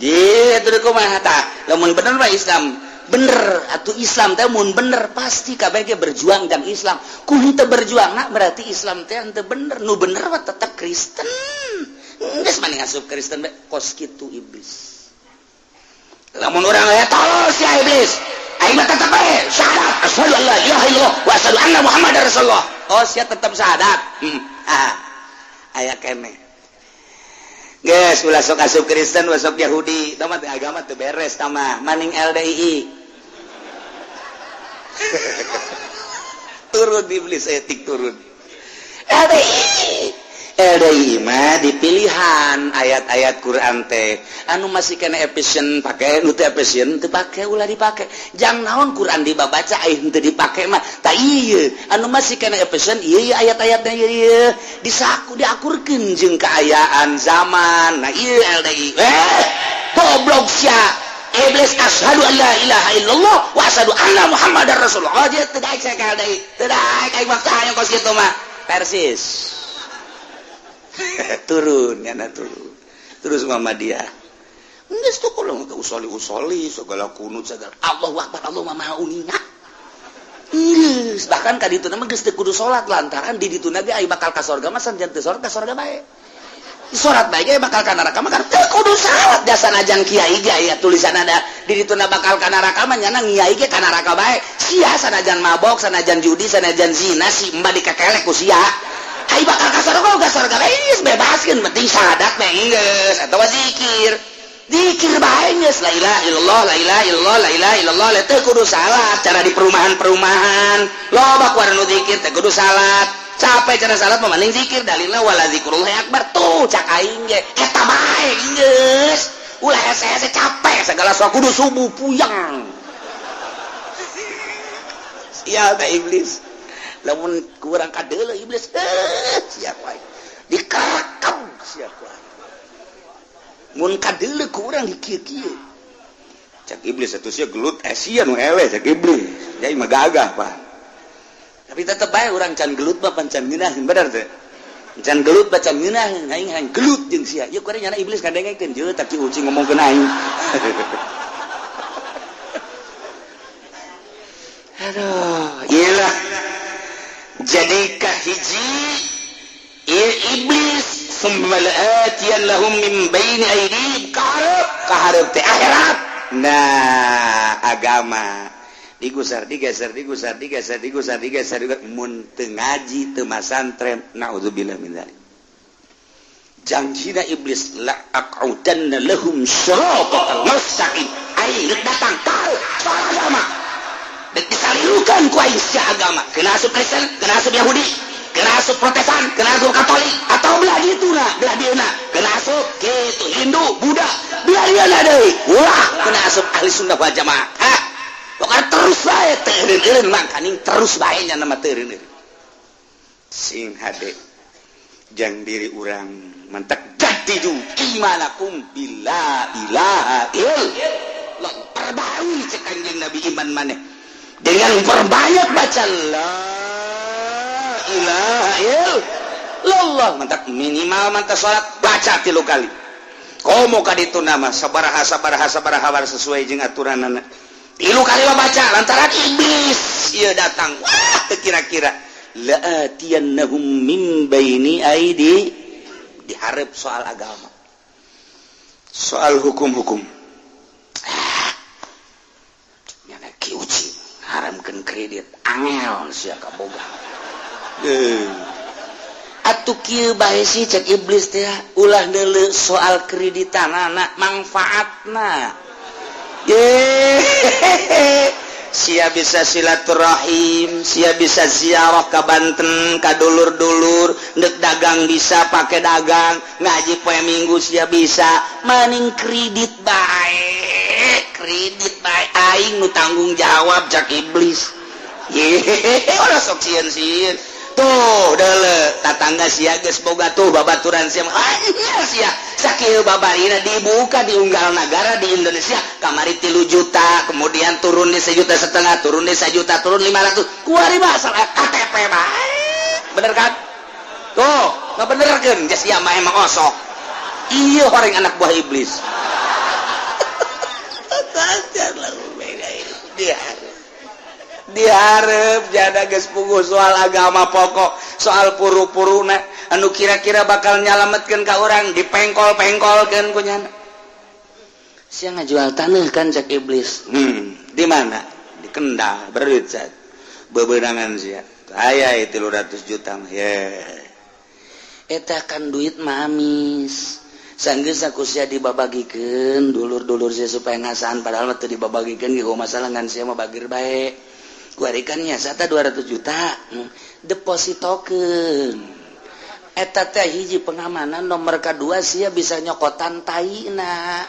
Gitu kumaha tah lamun bener mah Islam bener atau Islam teh? Mun bener pasti KBG berjuang dan Islam ku henteu berjuang nah berarti Islam teh henteu bener. Nu bener mah tetep Kristen, geus mending asup Kristen bae. Kos kitu iblis. Lamun urang aya tolol sia iblis, aing mah tetep bae syahadat, asyhadu an la ilaha illallah wa asyhadu anna muhammadar rasulullah. Oh, sia tetep syahadat. Ah, aya keneh. Geus ulah sok asup Kristen, ulah sok Yahudi. Tah mah agama teu beres tah mah, maning LDII. Turun iblis etik, turun LDI. LDI mah dipilihan ayat-ayat Quran teh anu masih kena efisien pakai, nu teu efisien teu pake, ulah dipake. Jang naon Quran dibabaca ai henteu dipake mah? Ta ieu anu masih kena efisien ieu, ieu ayat-ayatnya ieu, ieu disaku diakurkeun jeung kaayaan zaman. Nah, ieu LDI. Eh, goblok sia iblis, asyhadu an la ilaha illallah wa asyhadu anna muhammadar rasulullah. Oh, teu daek saya ka LDI, teu daek aing mah hayang kos kitu mah. Persis turun nyana, turun terus Muhammadiyah. Geus tuh kalau usoli usoli segala kunut segala Allahu akbar, Allah mah maha uninga. Geus bahkan ka ditu mah geus teu kudu salat, lantaran di ditu ge ai bakal ka sorga mah sanajan teu salat ka sorga bae, salat bae ge bakal ka neraka mah kan teu kudu salat. Jasa najan kiai ge aya tulisan ada di ditu bakal ka neraka mah, nyana kiai ge ka neraka bae. Sia sanajan mabok, sanajan judi, sanajan zina, si emba dikekelek ku sia ai bakal ka sorga ka sorga bae. Geus bebaskeun, penting syahadat bae geus atawa zikir, zikir bae geus, la ilaha illallah, la ilaha illallah, la ilaha illallah. Teu kudu salat. Cara di perumahan-perumahan loba ku anu zikir teu kudu salat. Capek cara salat mah mending zikir, dalilna wala zikrullah akbar tuh cak aing ge. Eta bae geus. Ulah hese-hese capek segala sok kudu subuh puyeng. Sial teh iblis. Lamun kurang kadeuleu iblis, siap wae. Dikarakam siap wae. Mun kadeuleu kurang di kieu-kieu. Cak iblis atuh sia gelut sia nu eleh cak iblis. Jadi mah gagah pak. Tapi tetep bae urang can gelut mah pan can ngeunaheun bener teh. Can gelut mah can ngeunaheun, aing hayang gelut jeung sia. Ieu kuari nyana iblis kadengekeun jeuh tak ki ucing ngomongkeun aing. Aduh, iyalah. Jadi kahiji ieu iblis summa la'atiyan lahum min baini aydihim kaharep kaharep teh akhirat. Nah, agama digusar digeser digusar digeser digusar digeser mun teu ngaji teu masantren naudzubillah min dzalik. Jangjina iblis la aqudanna lahum siratal mustaqim. Aing rek datang ka soal agama. Dek disalilukan ku aing sia agama. Kena asup Kristen, kena asup Yahudi, kena asup Protestan, kena asup Katolik atau belah dituna, belah dieuna, kena asup kitu Hindu, Buddha, belah dieuna deui. Ulah kena asup ahli sunnah wal jamaah. Ha. Pokoknya terus bae teu eureun-eureun mangkaning terus bae nya nama teu eureun-eureun. Sing hade jang diri urang mantak jadidu imanakum bila ilaha illallah. Perbarui cek Kanjeng Nabi iman maneh dengan perbanyak baca la ilaha illallah. Mantak minimal mantak salat baca 3 kali. Komo ka ditu nama sabaraha sabaraha sabaraha sesuai jeung aturanana. 3 kali baca lantaran iblis ieu datang. Wah teu kira-kira la'atiyannahum min baini aidi diharap soal agama. Soal hukum-hukum. Nyana ki uci haramkeun kredit angel sia kaboga. Atuh kieu bae sih cek iblis teh ulah neuleu soal kreditanana mangfaatna. Yehehe. Sia bisa silaturahim, sia bisa ziarah ka Banten, ka dulur-dulur, ndek dagang bisa pake dagang, ngaji poe Minggu sia bisa, maning kredit bae, kredit bae aing nu tanggung jawab cak iblis. Yehehe, ulah sok sieun-sieun. Tuh, deuleu tatangga sia geus boga tuh babaturan sia. Anyar sia. Sakieu babarina dibuka di unggal nagara di Indonesia kamari 3 juta, kemudian turun di 1,5 juta, turun di 1 juta, turun 500. Kuari mah asal KTP bae. Bener kan? Tuh, ngabenerkeun geus sia mah emang osok. Ieu horeng anak buah iblis. Diharap jada geus puguh soal agama pokok, soal puru-puruna anu kira-kira bakal nyalametkeun ka urang dipengkol-pengkolkeun ku nyana. Sia ngajual taneuh kan cak iblis. Di mana? Di Kendal, berit cat. Bebenangan sia. Aya 300 juta mah. Ye. Eta kan duit mah amis. Sanggeus aku sia dibabagikeun dulur-dulur sia supaya ngasaan padahal mah teu dibabagikeun ge masalah ngan sia mah bagir bae. Kuarikannya sata 200 juta depositokeun eta teh hiji pengamanan nomor kedua sia bisa nyokotan taina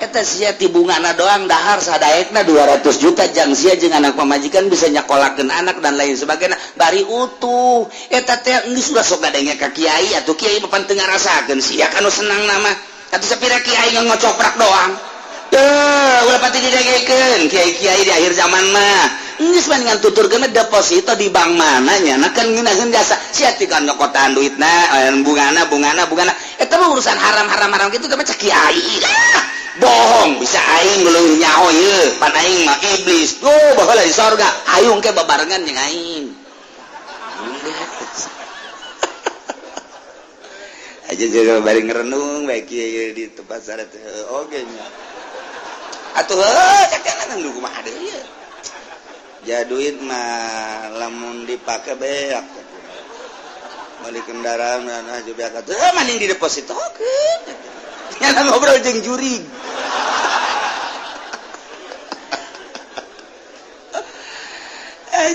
eta sia ti bungana doang dahar sadaekna 200 juta jang sia jeung anak pamajikan bisa nyakolakeun anak dan lain sebagainya bari utuh eta teh geus ulah sok ngadenge ka kiai atuh kiai mah pan teu ngarasakeun sia kanu senang nama atuh sapira kiai ngocoprak doang. Tuh, ulah pati didengekeun kiai-kiai di akhir zaman mah. Geus mendingan tuturkeun deposito di bank mana nya, nah kan ngeunaheun jasa. Sia ti kan nyokotan duitna, bungana bungana bungana. Eta mah urusan haram-haram haram kitu teh mah cek kiai. Bohong, bisa aing leuwih nyaho ieu, pan aing mah iblis. Tuh, baheula di sorga, hayung ke babarengan jeung aing. Aja juga bari ngerenung bae kieu di tempat syarat oge nya. Atuh heuh cek kana nu kumaha deui ieu. Ja duit mah lamun dipake beak. Beli kendaraan nah juga beak atuh mending di depositokeun. Nyana ngobrol jeung jurig.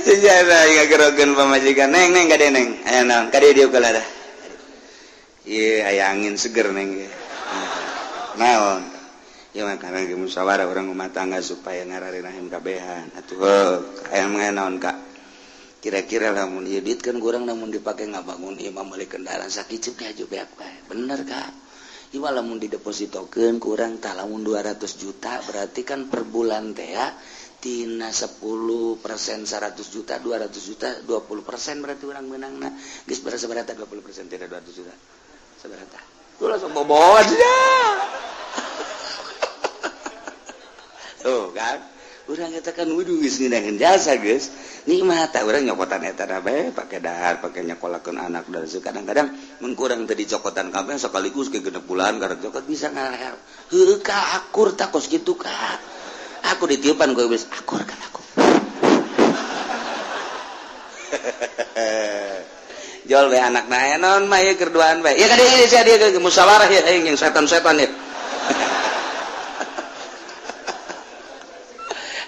Sejarah ngagerogeun pamajikan neng neng kade neng. Aya naon? Kade dieu kalah. Ieu aya angin seger neng. Naon? Ieu mah karena ge musyawarah urang rumah tangga supaya ngararinahim kabehan. Atuh heuh, aya naon Kak? Kira-kira lamun ieu duit kan kurang lamun dipake ngabangun ieu mah meuli kendaraan sakiceup ge aju beak bae. Bener Kak. Ieu lamun didepositokeun kurang tah lamun 200 juta berarti kan per bulan teh ya tina 10% 100 juta 200 juta 20% berarti orang menangna geus sabaraha 20% tina 200 juta sabaraha tuh langsung bobot ya. Tuh kan urang eta kan wudu geus ngeunaheun jasa geus nikmat tah urang nyokotan eta bae pake dahar pake nyekolakeun anak dan kadang-kadang mun kurang teu dicokotan kabeh sekaligus ke 6 bulan karek cokot bisa ngarahel heuh ka akur tah kos kitu ka aku ditiupan gue iblis akur kan aku. Jol we anak na naon mah ieu keur duaan bae. Ya ka dieu sia dieu musyawarah ya aing jeung setan-setan ya.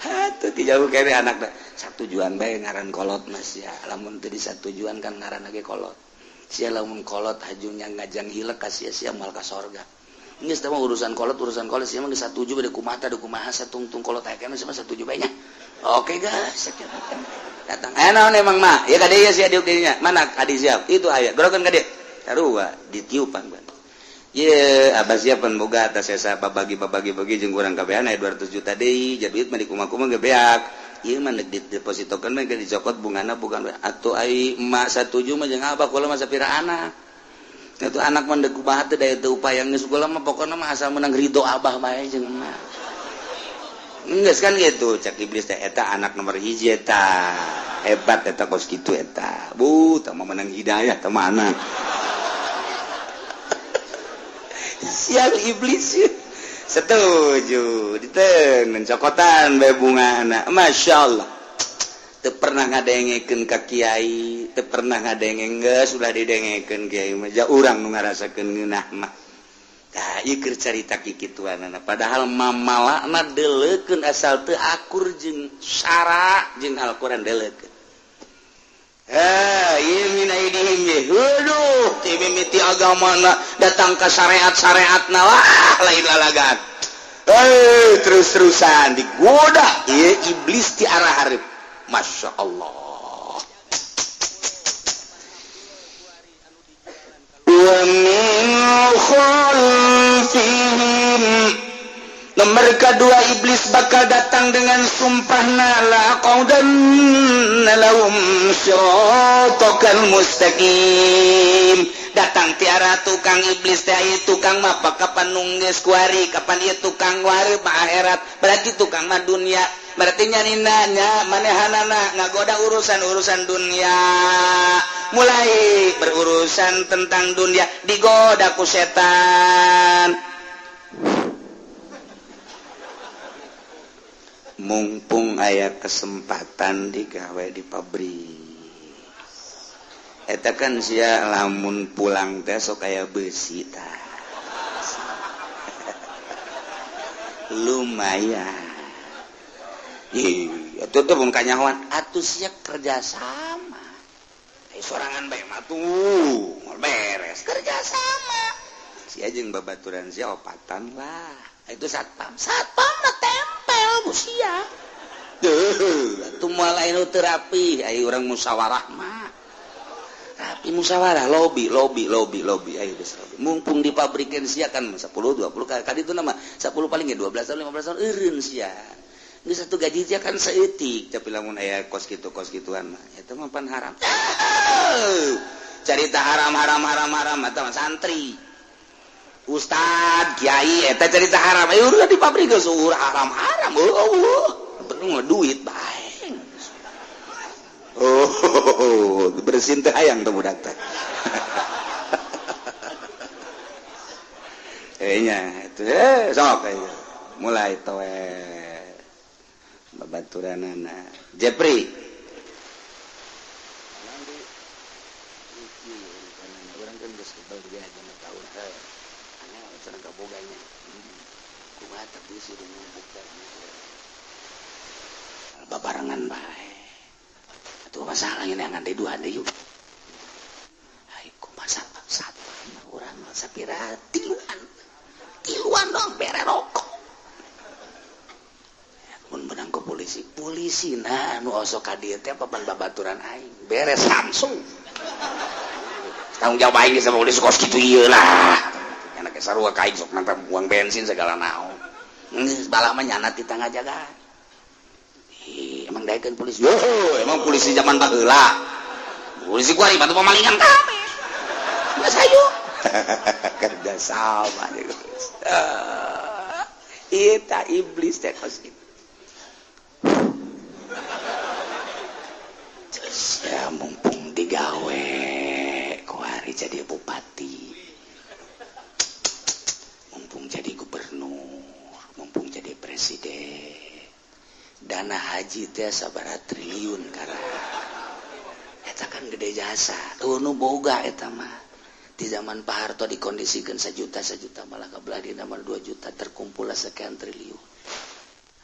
Atuh ti jauh kene anakna satujuan bae ngaran kolot mas ya. Lamun teu disatujuan kan ngaran lagi kolot. Sia lamun kolot hajunya ngajang hilek ka sia-sia moal ka sorga. Geus teh mah urusan kolot sia mah geus satuju bade kumaha teh kumaha satungtung kolot aya kana sia mah satuju bae nya. Oke guys, datang. Naon emang mah? Ya ka dieu sia diuk dinya. Mana adi siap? Itu aya. Gorokeun ka dieu. Sarua ditiupan ban. Ye, abah siapan boga atas sesa babagi-babagi bagi jeung urang kabehan aya 200 juta deui, jadi duit mah dikumaha-kumaha ge beak. Ieu mah deuk didepositokeun mah ge dicokot bungana bukan atuh ai emak satuju mah jeung abah kula mah sapira anak. Itu anak mah deuk kumaha teh daya teu upaya geus kula mah pokona mah asal menang ridho abah bae jeung emak. Geus kan gitu cak iblis teh eta anak nomor hiji eta. Hebat eta kos kitu eta. Bu, tah mah menang hidayah tah mah anak. Sial iblis setuju diteungeun cokotan bae bungana. Masya Allah. Teu pernah ngadengekeun ka kiai, teu pernah ngadenge geus ulah didengekeun kiai mah ja urang nu ngarasakeun ngeunah mah. Tah ieu keur carita kikituanana padahal mamalakna deuleukeun asal teu akur jeung syara jeung Al-Qur'an deuleukeun. Eh, ieu min aidihim ye. Heuduh, ti mimiti agamana datang ka syariat-syariatna wah lain lalagan. Terus-terusan digoda ieu iblis ti arah hareup. Masya Allah. Wa min khalfihim. Nomor kedua iblis bakal datang dengan sumpahna la qaudanna lahum siratal mustaqim. Datang tiara tukang iblis teh ieu tukang mah kapan nunggeus kuari, kapan ieu tukang wari mah akhirat, berarti tukang mah dunia. Berarti nyanina nya manehanana ngagoda urusan-urusan dunia. Mulai berurusan tentang dunia digoda ku setan. Mumpung aya kesempatan digawe di pabrik. Eta kan sia lamun pulang teh sok aya besi tah. Lumayan. Ih, atuh teh mun kanyahoan atuh sia kerja sama. Ai sorangan bae mah tuh, moal beres kerja sama. Sia jeung babaturan sia opatan lah. Itu satpam. Satpam mah tempel ku sia. Duh, atuh moal aya nu teu rapi, ai urang musyawarah mah. Rapi musyawarah lobi lobi lobi lobi ayo geus lobi. Mumpung di pabrikeun sia kan 10 20 kali itu nama 10 paling ge 12 tahun 15 tahun eureun sia. Geus satu gaji sia kan saeutik tapi lamun aya kos kitu kos kituan mah eta mah pan haram. Carita haram haram haram haram eta mah santri. Ustad, kiai eta cerita haram. Ayo udah di pabrik geus haram haram. Eueuh, penting mah duit bae. Oh, bersin teh hayang teh budak teh. Nya itu sok ayo. Mulai towe babaturanana. Jepri. Urang kan geus kebal dia aja tahun heuh. Aneh cenah kaboganya. Kumaha tapi sih buka. Babarengan bae. Masalah ini yang deui dua deui yuk. Ai kumaha satpam urang sapira tiluan. Tiluan dong bere rokok. Mun menang ke polisi, polisi nah nu osok ka dieu teh papan babaturan aing. Beres langsung. Tanggung jawab aing sama polisi kos kitu ieu lah. Nyana ke sarua ka aing sok nantang uang bensin segala naon. Geus balah mah nyana ti tangga jaga. Ih, emang daekeun polisi. Yo, emang polisi zaman baheula. Polisi kuari batu pemalingan kabeh. Geus hayu. Kerja sama geus. Ieu ta iblis teh kos kitu. Ya mumpung digawe kuari jadi bupati, mumpung jadi gubernur, mumpung jadi presiden, dana haji teh sabaraha triliun kara eta kan gede jasa. Oh, nu boga eta mah di zaman Pak Harto dikondisikan sejuta sejuta malah kebelah di nama 2 juta terkumpul sekian triliun.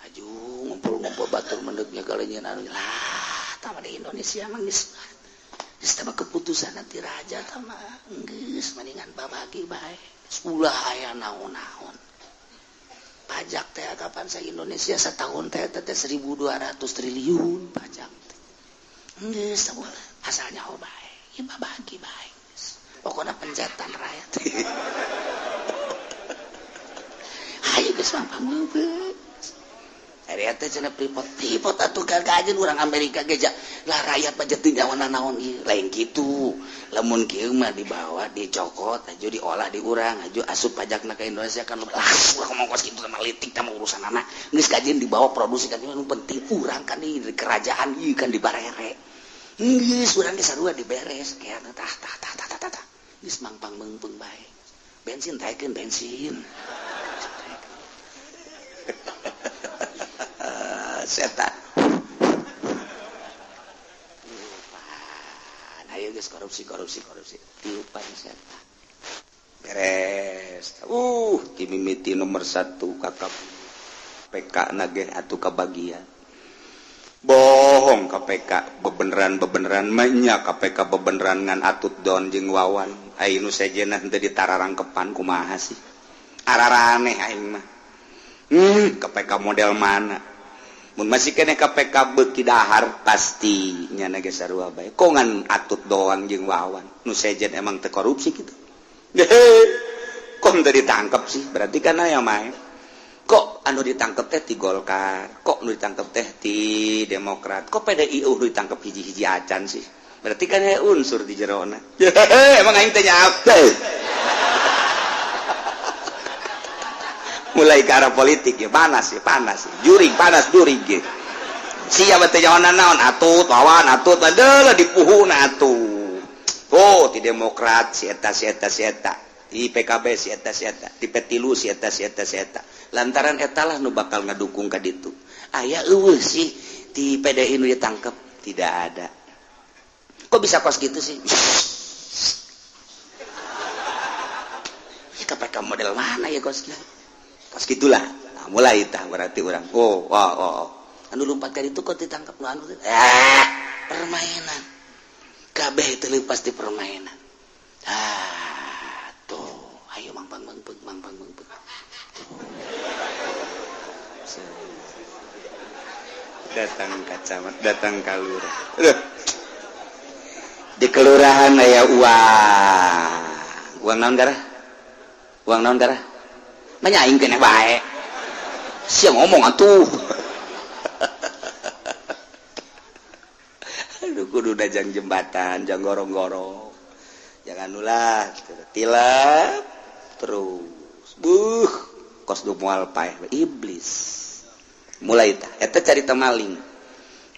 Aju ngumpul-ngumpul batur mendeknya kalau anu lah tama di Indonesia mah geus geus tama keputusan nanti raja tama geus mendingan babagi bae ulah aya naon-naon. Pajak teh kapan sa Indonesia setahun teh teh 1.200 triliun pajak teh geus asalnya oh bae ieu babagi bae geus pokona pencetan rakyat. Hayu geus mah pangeubeus. Pripot atuh gagajen urang Amerika ge lah rakyat mah teu nyawana naon ieu lain kitu. Lamun kieu mah dibawa dicokot aju diolah di urang aju asup pajakna ka Indonesia kan lah urang ngomong kos kitu mah litik tah urusanana geus kajeun dibawa produksi kan nu penting urang kan di kerajaan ieu kan dibarere geus urang ge sarua diberes kieu tah tah tah tah tah tah geus mangpang meungpeung bae bensin taekeun bensin. Setan. Tiupan. Ayo geus korupsi korupsi korupsi. Tiupan setan. Beres. Timimiti nomor 1 kakap PK nageh atuh kabagian. Bohong KPK bebeneran-bebeneran mah KPK bebeneran ngan atut don jeung Wawan. Ai nu sejenah teu ditararangkepan kumaha sih? Araraneh aing mah. KPK model mana? Mun masih kene KPK beuki dahar pasti nyana ge sarua bae. Kok ngan atut doang jeung Wawan. Nu sejen emang teu korupsi kitu. Kok teu ditangkep sih? Berarti kan aya mah. Kok anu ditangkep teh ti Golkar, kok anu ditangkep teh ti Demokrat, kok PDI nu ditangkep hiji-hiji acan sih? Berarti kan aya unsur di jerona. Emang aing teh nyape. Mulai ke arah politik ya panas ya panas juring panas juring gitu siapa teh nyawana naon atut Wawan atut adalah dipuhuna atuh. Oh ti Demokrat si eta si eta si eta di PKB si eta si eta di P3 si eta si eta si eta lantaran eta lah nu bakal ngadukung ka ditu aya eueuh sih di PDI nu ditangkep tidak ada. Kok bisa kos gitu sih? Ya KPK model mana ya kos gitu? Kos gitulah. Nah, mulai tah berarti orang. Oh, oh, oh, oh. Anu lompat kali itu kok ditangkap nu anu permainan. Kabeh itu pasti permainan. Ah, tuh. Ayo mangpang mangpang mangpang mangpang. Datang ka camat, datang ka lurah. Di kelurahan aya uang. Uang naon garah? Uang naon garah? Banyak aing kene bae. Sia ngomong atuh. Aduh kudu dajang jembatan, jang gorong-gorong. Jangan ulah tilap terus. Buh, kos du moal paeh iblis. Mulai tah eta carita maling.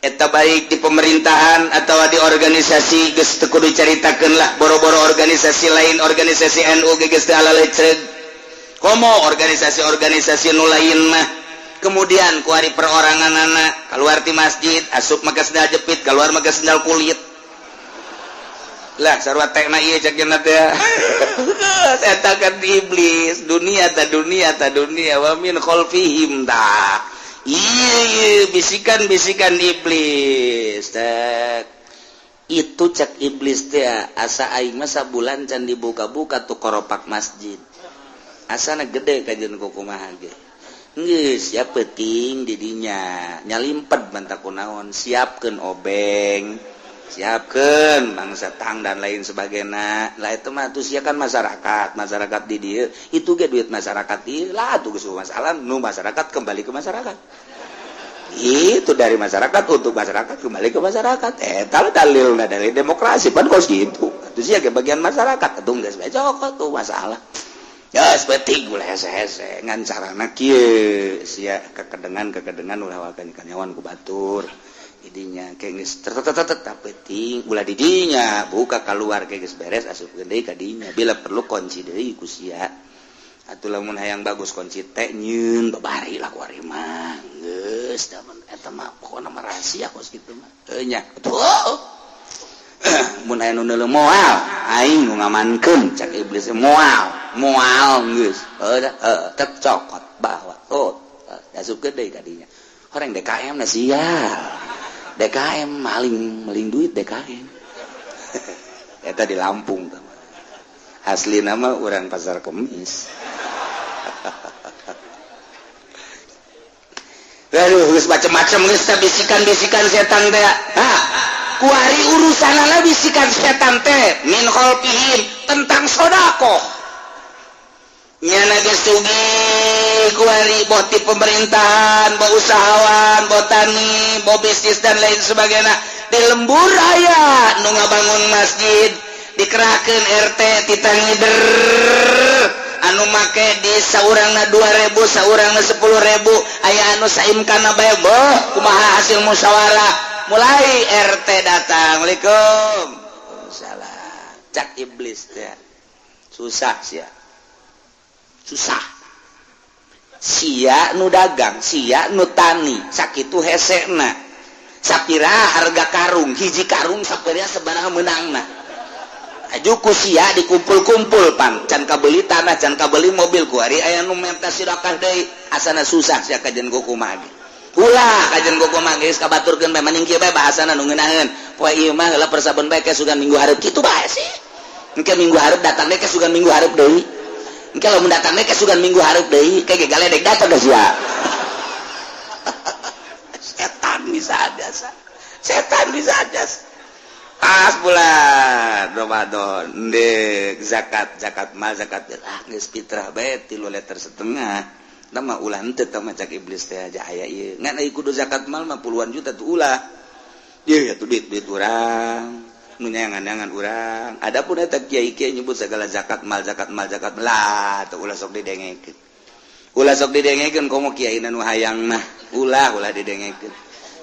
Eta baik di pemerintahan atau di organisasi geus teu kudu caritakeun lah boro-boro organisasi lain, organisasi NU ge geus teu alaleceg. Komo organisasi-organisasi nu lain mah. Kemudian kuari perorangan anak keluar ti masjid asup make sendal jepit, keluar make sendal kulit. Lah sarua tekna ieu cek cenah teh. Eta kan iblis, dunia ta dunia ta dunia wa min khalfihim ta. Iya, bisikan-bisikan iblis. Tek. Itu cek iblis teh, asa aing mah sabulan can dibuka-buka tuh koropak masjid. Asana gede kajian kumaha ge. Geus ya, penting didinya nyalimpet bantak kunaon, siapkeun obeng, siapkeun bangsa tang dan lain sebagainya lah. Itu mah tuh kan masyarakat, masyarakat di dieu itu ge duit masyarakat ieu lah tuh. Geus masalah nu masyarakat kembali ke masyarakat, itu dari masyarakat untuk masyarakat, kembali ke masyarakat. Eh, kalau dalil dari demokrasi pan kos gitu itu sih ya, bagian masyarakat itu geus bae cokot tuh masalah. Ya, seperti ulah hese-hese ngan carana kieu sia kekedengan kekedengan, ulah wakan kanyawan ku batur didinya kayak geus tetep penting ulah didinya buka keluar, kayak geus beres asupkeun deui ka dinya. Bila perlu kunci deui ku sia atuh. Lamun hayang bagus kunci teh nyeun babari lah ku ari mah. Geus da eta mah pokona mah rahasia kos kitu mah. Heuh nya atuh, mun aya nu neuleuh moal aing nu ngamankeun, cak iblis. Moal moal geus heuh heuh tek cokot bahwa oh asupkeun deui ka dinya. Orang DKM na sial, DKM maling, maling duit DKM eta di Lampung. Asli nama orang Pasar Kemis. Aduh, geus macem-macem geus bisikan-bisikan setan teh. Ha, kuari urusanana bisikan setan teh min khalfihim tentang sodakoh. Nyana geus sugih kuari, boh ti pemerintahan, boh usahawan, boh tani, boh bisnis dan lain sebagainya. Di lembur aya nu ngabangun masjid, dikerahkeun RT titah ngider anu make di saurangna 2000, saurangna 10.000, aya anu saimkana bae. Boh kumaha hasil musyawarah, mulai RT datang, "Assalamualaikum." Salah, cak iblis teh, susah sia, susah sia nu dagang, sia nu tani. Sakitu hesena, sapira harga karung, hiji karung sapira sabaraha meunangna, aju ku sia dikumpul-kumpul. Pan can kabeli tanah, can kabeli mobil, kuari aya nu menta sedekah deui. Asana susah sia kajen kumaha ge. Ulah kajen kumaha geus kabaturkeun bae, mending kieu bae bahasana nu ngeunaheun. Poe ieu mah heula persabun bae, ke sugan minggu hareup kitu bae sih. Engke minggu hareup datang deui, ke sugan minggu hareup deui. Engke lamun datang deui, ke sugan minggu hareup deui, ke ge galedek datang geus sia. Setan bisa ada, setan bisa ada. Pas bulan Ramadan dek zakat, zakat mal, zakat, ah geus fitrah bae 3,5 liter. Nama ulah henteu tah mah, cak iblis teh aja. Aya ieu ngan ai kudu zakat mal mah puluhan juta tuh ulah. Ieu ya tuh duit duit urang nu nyangan-nyangan urang. Adapun eta kiai-kiai nyebut segala zakat mal, zakat mal, zakat lah tuh ulah sok didengekeun, ulah sok didengekeun. Komo kiai nu hayang mah ulah, ulah didengekeun.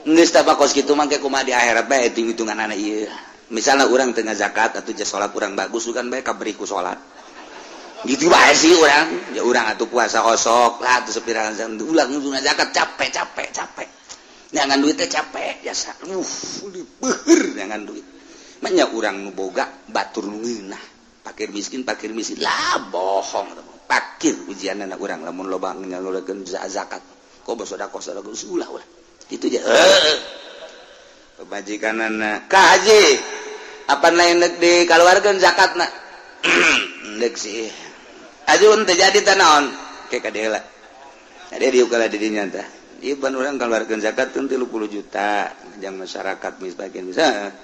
Geus tah kos kitu mah ke kumaha di akhirat bae hitung-hitungan anak ieu. Misalnya orang tengah zakat atau salat kurang bagus kan bae kaberi ku salat gitu bae sih orang ya. Urang atuh puasa osok lah tuh sepira ulah ngujungna zakat. Capek, capek, capek jangan duitnya, capek jasa, beuheur jangan duit. Manya urang nu boga, batur nu ngeunah, pakir miskin, pakir miskin lah, bohong pakir ujian anak urang lamun loba nyalurkeun zakat kok sedekah, sedekah ulah, ulah gitu aja. Pemajikan anak kaji apa lain dek dikeluarkan zakat nak dek sih ajun terjadi tanaon kayak kadela ada di ukala didinya tah. Iban orang keluarkan zakat tuh 30 juta jang masyarakat miskin bisa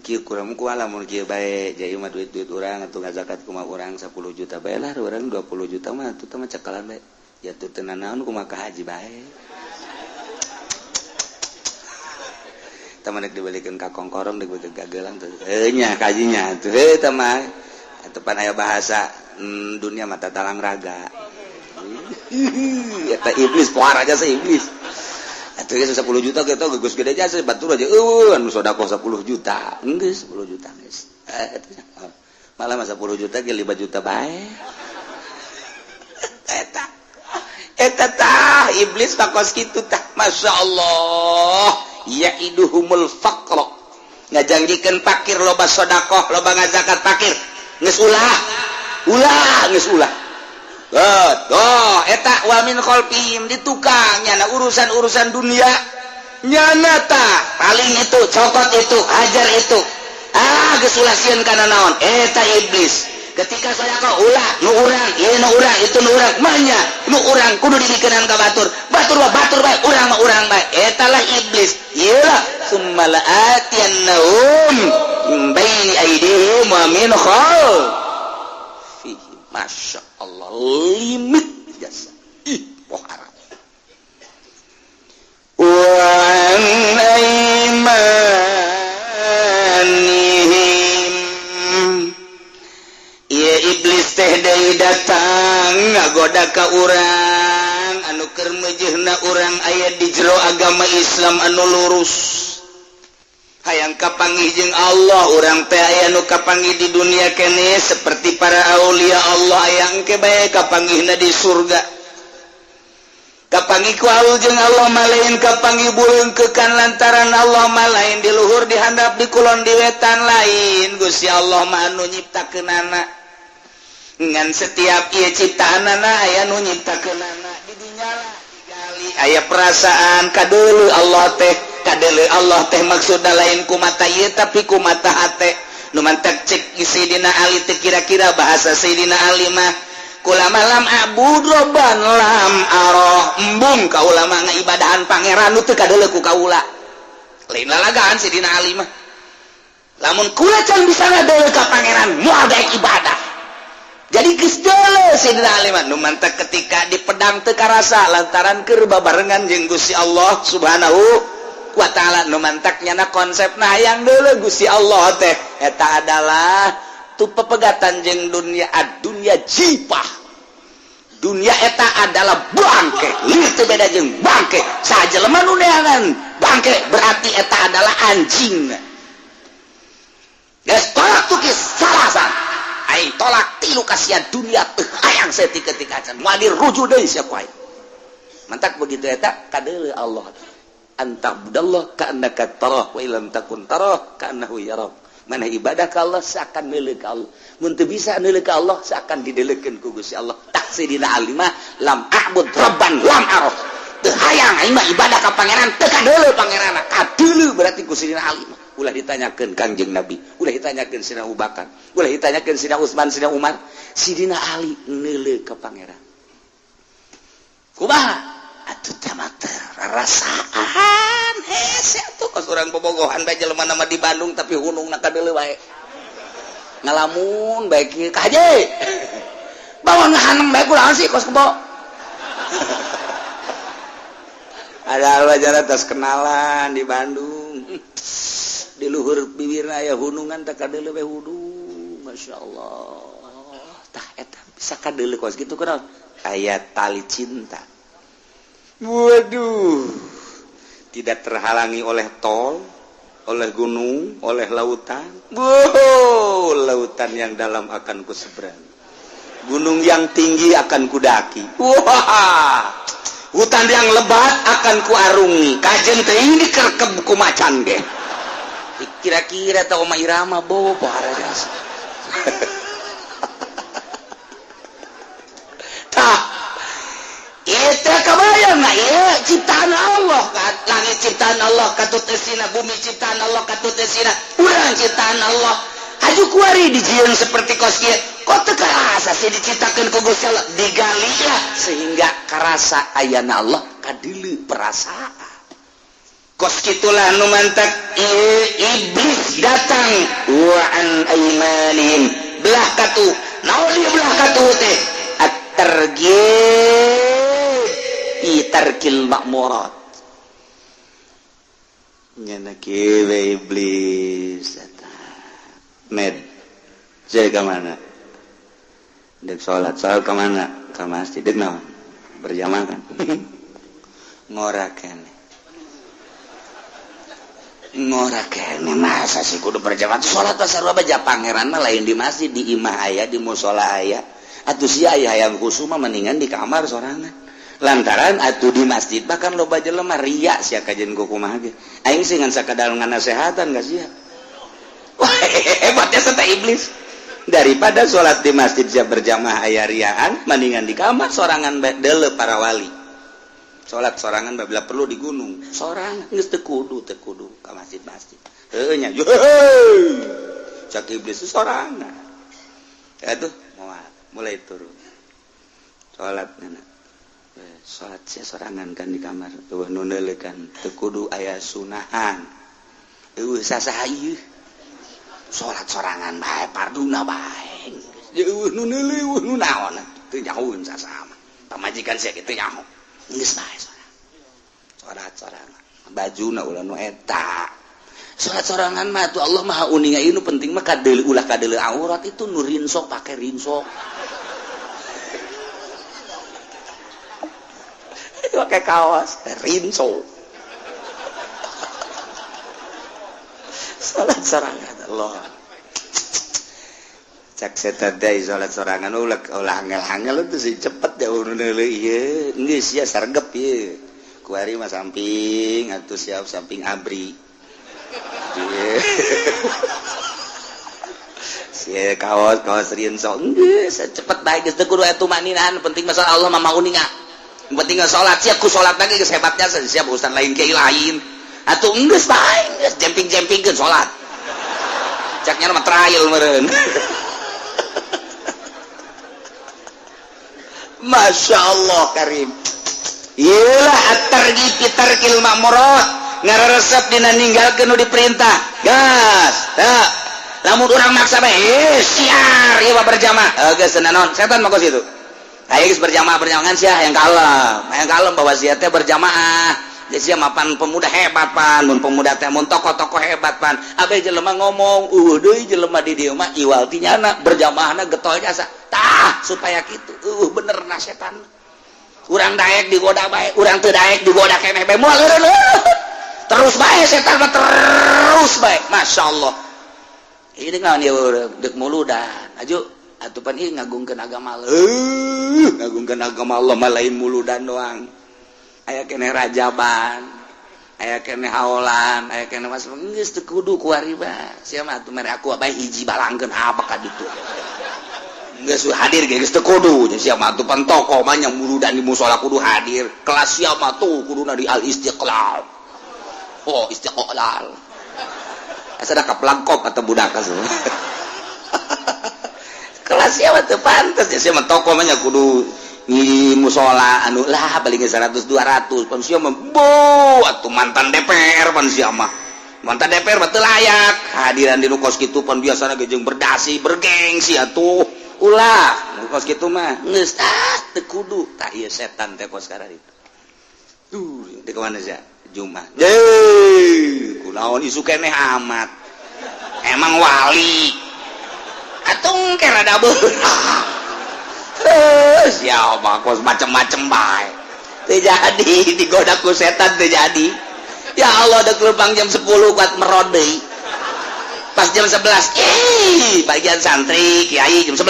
kieu kurang ku lamun kieu bae jadi mah duit duit urang atau zakat kumaha urang 10 juta bae lah, urang 20 juta mah tuh mah cekalan bae ya tuh tenan naon, kumaha ka haji bae. Teman dibalikin ka kongkorong, dibalikin ka gelang tuh nya kajinya tuh heuh mah tepan aya bahasa dunia mata talang raga eta iblis poar aja sih iblis. Atuh geus 10 juta kita geus gede jasa batur aja eueuh anu sedekah 10 juta geus 10 juta geus eta malah mah 10 juta ge 5 juta bae. Eta eta tah iblis pakos kitu tah. Masya Allah, yaiduhumul faqra, ngajanjikeun pakir. Loba sedekah, loba ngazakat, pakir geus ulah, ulah geus ulah. Oh, eta wa min khalfihim di tukangnya na urusan-urusan dunia. Nyana tah paling itu, cokot itu, hajar itu. Ah, geus ulah sieun kana naon. Eta iblis ketika saya ulah nu urang ieu, nu urang itu, nu urang manya, nu urang kudu dibikeun ka batur, batur mah batur bae, urang mah urang bae. Eta lah iblis. Ieu lah summa la'atiyannahum min baini aydihim wa min khalfihim. Masya Allah, limit jasa ih pohara wa an aimanihim. Ieu iblis teh deui datang ngagoda ka urang anu keur meujeuhna urang aya di jero agama Islam anu lurus, hayang kapanggih jeung Allah. Urang teh aya nu kapanggih di dunia kene seperti para aulia Allah, aya engke bae kapanggihna di surga. Kapanggih ku Allah jeung Allah mah lain kapanggih buleungkeukan, lantaran Allah mah lain di luhur, di handap, di kulon, di wetan, lain. Gusti Allah mah anu nyiptakeunana, ngan setiap ieu ciptaanana aya nu nyiptakeunana. Di dinya lah digali aya perasaan kadeuleu Allah teh. Kadeuleu Allah teh maksudna lain ku mata ieu, tapi ku mata hate. Nu mantak cek Sayyidina Ali teh, kira-kira bahasa Sayyidina Ali mah, kulama lam a'bud robban lam aroh. Embung kaula mah ngaibadahan pangeran nu teu kadeuleu ku kaula. Lain lalagaan Sayyidina Ali mah, lamun kula can bisa ngadeuleu ka pangeran, moal daek ibadah. Jadi geus deuleu Sayyidina Ali mah. Nu mantak ketika di pedang teu karasa lantaran keur babarengan jeung Gusti Allah Subhanahu wa Ta'ala. Nu mantak nyana konsepna hayang deuleu Gusti Allah teh eta adalah tu pepegatan jeung dunia. Ad-dunya jipah, dunia eta adalah bangke, lieur teu beda jeung bangke. Sajelema nu neangan bangke berarti eta adalah anjing. Geus tolak tukis salasan, aing tolak tilu kasihan dunia, teu hayang saeutik ketika acan moal dirujuk deui sia ku aing. Mantak begitu eta kadeuleu Allah, anta'budallah ka'annaka tarah wa illam takun tarah ka'annahu yarak. Mana ibadah ka Allah seakan neuleuh ka Allah, mun teu bisa neuleuh ka Allah, seakan dideleukeun ku Gusti Allah. Tak Sayyidina Ali mah lam a'bud rabban lam araf, teu hayang aing mah ibadah ka pangeran teu kadeuleu pangeranna. Kadeuleu berarti ku Sayyidina Ali mah. Ulah ditanyakeun Kangjeng Nabi, ulah ditanyakeun Sayyidina Abu Bakar, ulah ditanyakeun Sayyidina Utsman, Sayyidina Umar, Sayyidina Ali neuleuh ka pangeran kumaha atuh teh mah rasaan hese atuh. Kos urang bobogohan bae, jelema nama di Bandung tapi hunungna kadeuleu bae, ngalamun bae kieu ka haji bawa ngahaneng bae, kunaon sih kos kebo. Ada wajar atas kenalan di Bandung, di luhur bibirna aya hunungan tak kadeuleu bae hudung. Masya Allah, tah eta bisa kadeuleu kos kitu kunaon, aya tali cinta. Waduh, tidak terhalangi oleh tol, oleh gunung, oleh lautan. Wow, lautan yang dalam akan ku seberang, gunung yang tinggi akan kudaki, wah, hutan yang lebat akan kuarungi. Kajen teh ini kerkeb ku macan ge. Kira-kira tau mah irama bobo pohara jasa. Tah itu kebayang nggak ya, ciptaan Allah kan? Langit ciptaan Allah katut esina, bumi ciptaan Allah katut esina, urang ciptaan Allah. Haju kuari dijieun seperti kos kieu, kok teu karasa sih diciptakeun ku Gusti Allah? Digali lah sehingga karasa ayana Allah, kadeuleu perasaan. Kos kitulah nu mantak iblis datang wa an aimanihim, belah katu. Naon ieu belah katu teh? At-targhib fi tarkil ma'murat. Nyana kieu iblis eta med saya ke mana dek salat, salat ke mana? Ke masjid. Dek naon? Berjamaah. Kan ngora kene, ngora kene. Masa sih kudu berjamaah salat? Pasar baja pangeran mah lain di masjid, di imah aya, di musola aya. Atuh sia aya hayang khusyuk mah mendingan di kamar sorangan, lantaran atuh di masjid bahkan loba jelema ria sia. Kajen ku kumaha ge aing sih ngan sakadar nganasehatan ka sia. Wah, hebatnya serta iblis. Daripada sholat di masjid sia berjamaah aya riaan, mendingan di kamar sorangan deuleu para wali. Salat sorangan bila perlu di gunung. Sorangan geus teu kudu ka masjid-masjid. Heuh nya. Cak iblis sorangan. Atuh moal mulai turun. Salat nana. Salat sia sorangan kan di kamar. Eueuh nu neuleukan teu kudu aya sunahan. Eueuh sasaha ieu. Salat sorangan bae parduna bae. Eueuh nu neuleuh eueuh nu naon teu nyahoeun sasaha mah. Pamajikan sia kitu nyaho. Geus bae salat sorangan. Bajuna ulah nu eta. Salat sorangan mah tuh Allah Maha uninga ieu nu penting mah kadeuleu ulah kadeuleu aurat itu nu rinsok pake rinsok. Pakai kaos rinsok. Salat sorangan Allah. Cak setan teh salat sorangan ulah angel-angel itu sih cepet ya nu neuleuh ieu. Geus sia sargep ieu. Kuari mah samping atuh siap samping abri. Sia kaos kaos rinso geus cepet bae geus teu kudu aya tumaninaan penting masalah Allah mah mau uninga. Penting salat sia ku salat lagi geus hebatnya siap urusan lain kiai lain. Atuh geus bae geus jemping-jempingkeun salat. Caknya mah trial meureun. Masya Allah karim. Iyalah at-targhib fi tarkil ma'murat ngaresep dina ninggalkeun nu diperintah. Gas, teu. Lamun urang maksa bae, siar ieu mah berjamaah. Geus naon setan mah kos kitu. Aya geus berjamaah berjamaah sia hayang kalem. Hayang kalem bahwa sia teh berjamaah. Jadi sia mapan pemuda hebat pan, mun pemuda teh mun tokoh-tokoh hebat pan. Abe jelema ngomong, eueuh deui jelema di dieu mah iwal ti nyana berjamaahna getol jasa. Tah, supaya kitu. Eueuh bener na setan. Urang daek digoda bae, urang teu daek digoda keneh bae. Moal eureun. Terus bae setan mah terus bae. Masyaallah. Ini naon ieu deuk muludan. Aju atuh pan ieu ngagungkeun agama Allah. Ngagungkeun agama Allah mah lain muludan doang. Aya keneh rajaban, aya keneh haolan, aya keneh mas geus teu kudu kuari bae. Sia mah atuh mere aku bae hiji balangkeun apa ka ditu. Geus hadir ge geus teu kudu. Sia mah atuh pan tokoh mah nya muludan di musala kudu hadir. Kelas sia mah tuh kuduna di Al Istiqlal. Oh, Istiqlal. Asa da kaplangkop atau budak asuh. Kelas sia mah teu pantes sia mah tokoh mah nya kudu di musola anu lah paling 100 200 pan sia mah bo atuh mantan DPR pan sia mah mantan DPR mah teu layak hadiran di nu kos kitu pan biasana ge jeung berdasi bergengsi atuh ulah nu kos kitu mah geus ah teu kudu tah ieu setan teh kos kararitu tuh di mana sia Jumat deui kunaon isu keneh amat emang wali atuh ke rada beurang. Siapa kos macem-macem bae teu jadi digoda ku setan teu jadi. Ya Allah dek leumpang jam 10 kuat merod deui. Pas jam 11 ih bagian santri kiai jam 11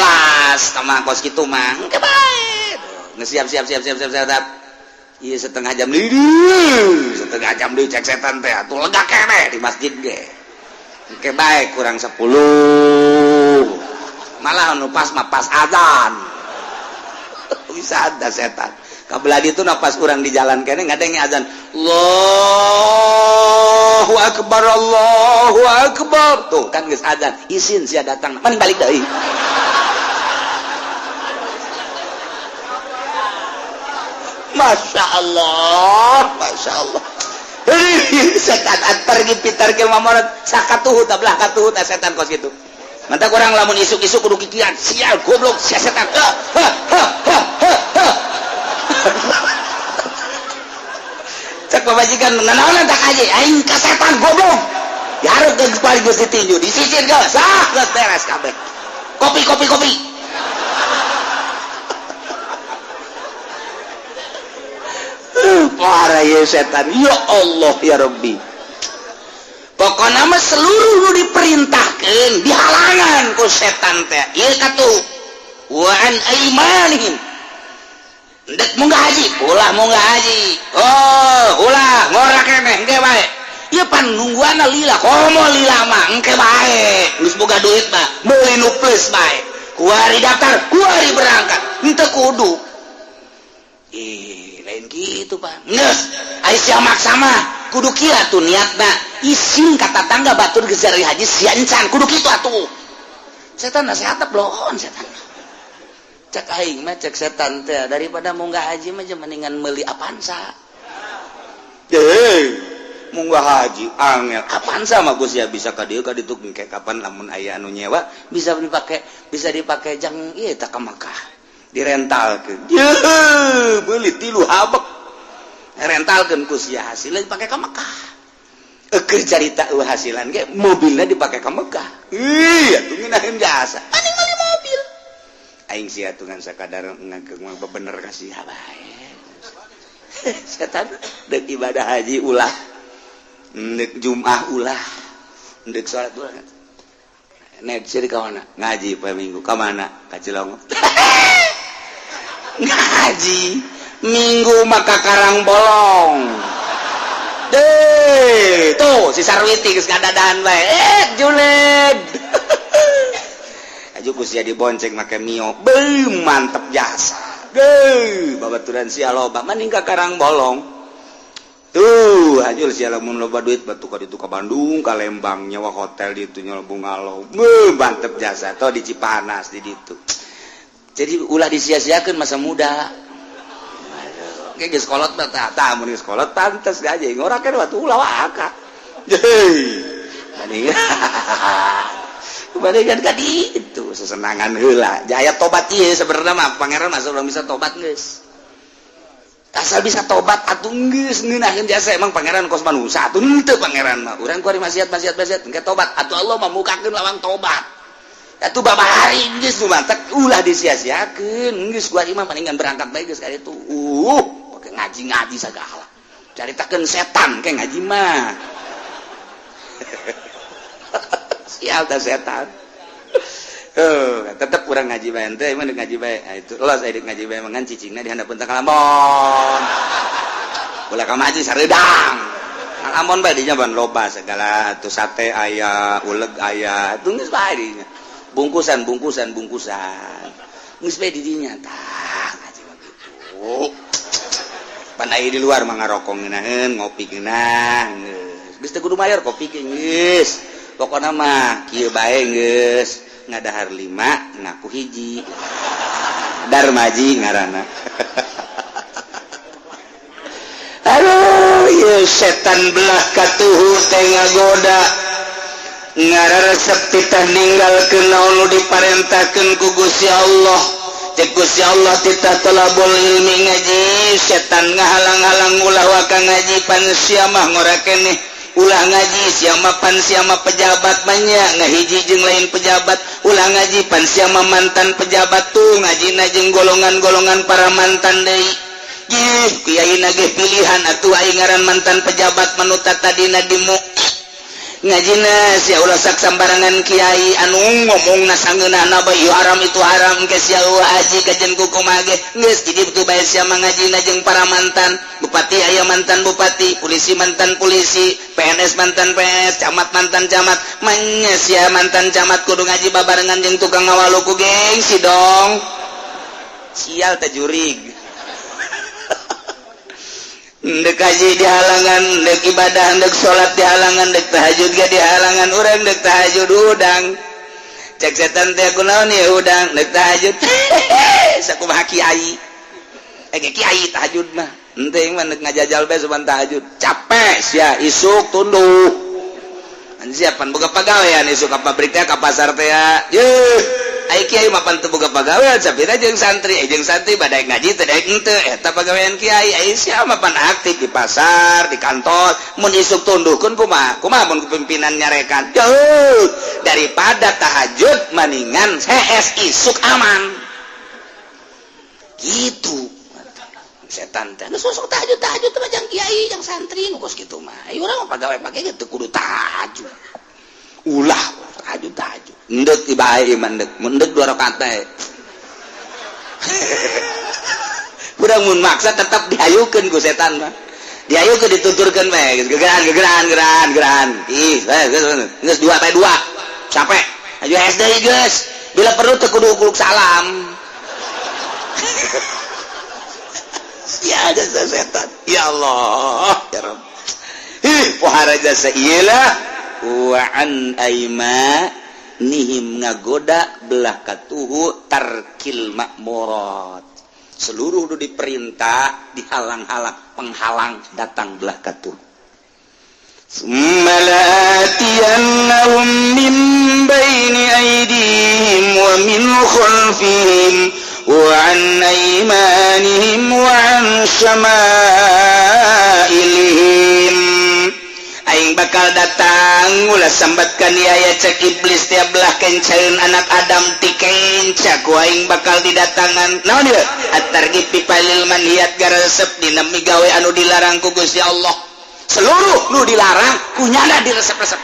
sama kos kitu mah engke bae. Geus siap siap siap siap siap siap. Ieu setengah jam deui, setengah jam deui cek setan teh atuh lega keneh di masjid ge. Engke bae kurang 10. Malah nu pas mah pas azan. Bisa ada setan kabelah itu napas kurang di jalan kene ngadenge azan Allahu akbar Allahu akbar tuh kan geus azan izin sia datang mending balik deui. Masya Allah, Masya Allah. Setan antar gipitar ke mamorat sakatuhu tablah katuhu ta setan kos kitu. Mantap kurang lamun isuk-isuk kudu kikian sial goblok sia setan. Ha ha ha ha ha. Cek pamajikan nanaonan tak aja aing ka setan goblok. Yaruk geus paling geus ditinju disisir geus sah geus beres kabeh. Kopi kopi kopi. Parah ya setan. Ya Allah ya Rabbi. Pokoknya mah seluruh nu diperintahkeun dihalangan ku setan teh. Ieu katuh wa an aimanihim. Dek munggah haji, ulah munggah haji. Oh, ulah ngora keneh engke bae. Ieu pan nungguanna lila, komo lila mah engke bae. Geus boga duit mah meuli nu plus bae. Kuari daftar, kuari berangkat. Henteu kudu. Ih, lain Lain gitu, Pak. Geus, ai sia maksa mah kudu kieu atuh niatna. Isin ka tatangga batur geus haji sia encan, kudu kitu atuh. Setan nasihat bloon setan. Cek aing mah, cek setan teh, daripada munggah haji mah mendingan meuli Avanza. Deh, munggah haji angel. Avanza mah Gus ya bisa ka dieu ka ditu, engke kapan lamun aya anu nyewa bisa dipake jang ieu tah ka Makkah. Direntalkeun. Yeuh, beuli tilu habek. Rentalkeun ku sia, hasilna dipake ka Mekah. Eukeur carita eueuh hasilan ge mobilna dipake ka Mekah. Ih, atuh ngeunaheun jasa. Mending meuli mobil. Aing sia atuh ngan sakadar ngageng mah bener ka sia bae. Setan dek ibadah haji ulah. Dek Jumat ulah. Dek salat ulah. Nek sih ka mana? Ngaji poe Minggu ka mana? Ka Cilongok. Ngaji Minggu maka Karang Bolong deh tuh si Sarwiti geus ngadadahan bae, eh julid aju ku sia dibonceng make Mio. Beuh, mantep jasa. Deh, babaturan sia loba mending ka Karang Bolong tuh. Hajul sia lamun loba duit batu ka ditu, ka Bandung, ka Lembang, nyewa hotel di itu, nyewa bungalow. Beuh, mantep jasa. Tuh di Cipanas di ditu. Jadi ulah disia-siakeun masa muda. Kayak geus kolot mah tah, tah mun geus kolot pantes aja ngora kan waktu ulah waka. Heuy. Bandingan ka ditu sesenangan heula. Jaya tobat ieu sebenarnya mah pangeran mah urang bisa tobat geus. Asal bisa tobat atuh geus ngeunaheun jasa. Emang pangeran kos manusia atuh? Henteu, pangeran mah. Urang kuari maksiat, maksiat, maksiat, engke tobat atuh Allah mah mukakeun lawang tobat. Atuh babari geus nu mantak ulah disia-siakeun geus. Gua mah mendingan berangkat bae geus ka ditu. Pake ngaji-ngaji sagala. Caritakeun setan ke ngaji mah. Sial tah setan. Tetep kurang ngaji bae teh, emang ngaji bae. Nah, itu los aya ngaji bae mangan cicingna di handapeun teh kalamon. Ulah ka ngaji sareudang. Kalamon bae dinya ban loba segala tuh, sate aya, uleg aya, tuh geus bae dinya. Bungkusan, bungkusan, bungkusan. Geus bae di dinya tah ngaji mah kitu. Pan aya di luar mah ngarokok ngeunaheun, ngopi ngeunah, geus. Geus teu kudu mayar kopi ge geus. Pokona mah kieu bae geus, ngadahar lima ngaku hiji. Darmaji ngaranna. Aduh, ieu setan belah katuhu teh ngagoda. Ngararesep titah ninggalkeun naon nu diparentahkeun ku Gusti Allah. Cek Gusti Allah titah tolabul ilmi, ngaji, setan ngahalang-halang ulah waka ngaji, pan sia mah ngora keneh, ulah ngaji sia mah, pan sia mah pejabat banyak ngahiji jeung lain pejabat, ulah ngaji, pan sia mah mantan pejabat, tuh ngajina jeung golongan-golongan para mantan deui. Ih, kiai nagih pilihan atuh, aing ngaran mantan pejabat manuta tadina dimu ngajina sia, ulah sak sambarangan kiai anu ngomongna sangeunahna bae, ieu haram, itu haram, ke sia eueuh haji kajen ku kumaha ge. Geus jadi betul bae sia mah ngajina jeung para mantan bupati, aya mantan bupati, polisi mantan polisi, PNS mantan PNS, camat mantan camat. Manya sia mantan camat kudu ngaji babarengan jeung tukang ngawalu ku gengsi dong. Sial teh jurig. Dek haji dihalangan, dek ibadah, dek salat dihalangan, dek tahajud ge dihalangan. Urang dek tahajud udang, cek setan teh, kunaon ya udang dek tahajud? Sakumaha kiai, eh kiai tahajud mah henteu mah, dek ngajajal bae suban tahajud capek sia, isuk tunduh. Siapan boga pagawean, isuk ka pabrik teh, ka pasar teh ya. Yeuh, ai kiai mah pan teu boga pagawean, sapira jeung santri, eh jeung santri badaek ngaji teu daek henteu, eta pagawean kiai. Ai sia mah pan aktif di pasar, di kantor, mun isuk tunduhkeun kumaha? Kumaha mun pimpinan nyarekan? Jauh daripada tahajud maningan CS isuk aman gitu. Setan teh geus sok tahajud, tahajud teh jang kiai, jang santri nu kos kitu mah. Ai urang mah pagawe pake gitu kudu tahajud. Ulah tahajud, tahajud endek bae ieu mah, endek mun endek dua rakaat bae. Urang mun maksa tetap dihayukeun ku setan mah, dihayukeun, dituturkeun bae geus gegeran gegeran gegeran gegeran. Ih bae geus geus dua bae, dua capek aju SD geus, bila perlu teu kudu kuluk salam. Ya. Jasa setan. Ya Allah, ya Rabb. Ih, pohara jasa ieu lah. Wa an aimanihim ngagoda belah katuhu tarkil makmurat. Seluruh nu diperintah dihalang-halang, penghalang datang belah katuhu. Summa la'atiyannahum min baini aydihim wa min khalfihim wa an aymanihim wa an syama'ilihim. Aing bakal datang ulah sambatkan ya cek iblis tiap belah kencaeun anak Adam ti kenca ku aing bakal didatangan. Naon ieu? At-targhib fi fi'lil manhiyat garesep dina migawe anu dilarang ku Gusti Allah. Seluruh nu dilarang kunyana diresep-resep.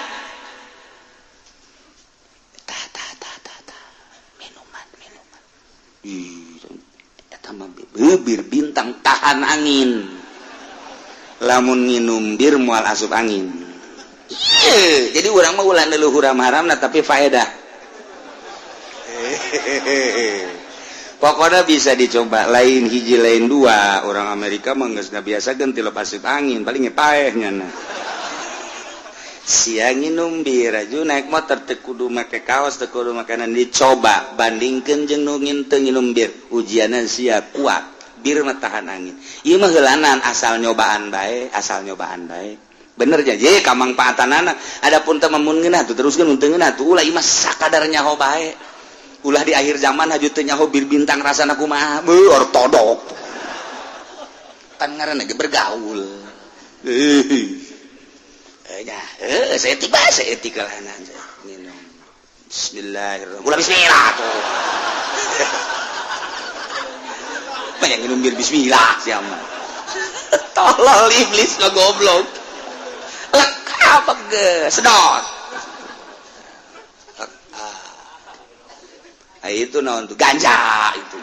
Tah tah tah tah tah. Minuman minuman. Ih, eta mah bir bintang tahan angin. Lamun nginum bir moal asup angin. Iya, jadi urang mah ulah leluhur haram nah tapi faedah. Pokoknya bisa dicoba lain hiji lain dua. Orang Amerika mah geus ngabiasakeun tilep asup angin, paling paeh nyana. Siang nginum bir aju naik motor teu kudu make kaos, teu kudu makanan, dicoba bandingkeun jeung nu teu nginum bir. Ujianna sia kuat. Bir mah tahan angin. Ieu mah heulanan asal nyobaan bae, asal nyobaan bae. Bener jadi kamangpaatanana. Adapun teu mun ngeunah tuh teruskeun mun teu ngeunah tuh ulah, ieu mah sakadar nyaho bae. Ulah di akhir zaman haju teu nyaho bir bintang rasana kumaha. Beuh, ortodok. Pan ngaranna ge bergaul. Ya, saya tiba saya etika lah minum. Bismillahirrahmanirrahim. Ulah bismillah tuh. Banyak minum bir bismillah siapa. Tolol iblis lo goblok. Lek apa ge sedot. Ah, itu naon tuh ganja itu.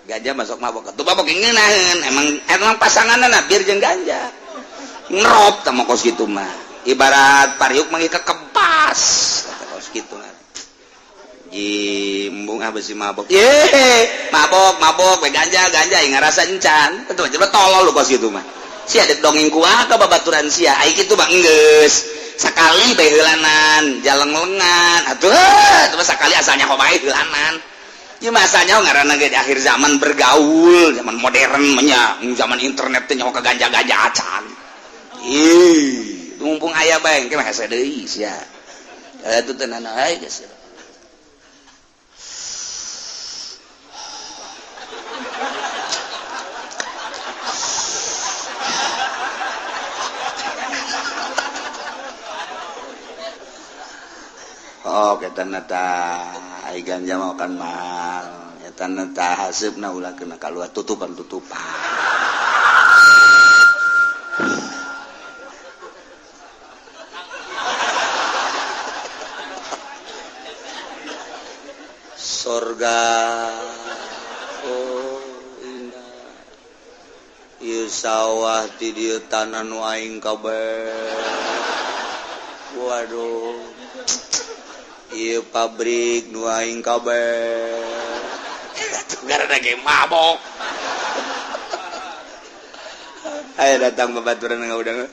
Ganja masuk mabok. Tuh mabok ngeunaheun emang emang pasanganna bir jeung ganja. Ngerop tah kos kitu mah. Ibarat pariuk mah kekempas kos kitu mah. Jimbung ah besi mabok. Ye, mabok, mabok, we ganja, ganja yang ngarasa encan. Itu mah tolol lu kos kitu mah. Sia dek dongeng kumaha ka babaturan sia. Ai kitu mah enggeus. Sakali bae heulanan, jaleng lengan. Atuh, itu mah sakali asalnya bae heulanan. Ieu mah asalnya ngaranna ge di akhir zaman bergaul, zaman modern mah nya, zaman internet teh nyaho ka ganja-ganja acan. Ih, mumpung aya bae engke mah hese deui sia. Atuh teh nana ai geus. Oh, eta na tah ai ganja mah kan mal. Eta na tah haseupna ulah kena kaluar tutupan-tutupan. Sorga oh indah. Ieu sawah ti dieu tanah nu aing kabeh. Waduh. Ieu pabrik nu aing kabeh. Karena ge mabok. Ayo datang babaturan ngaudang.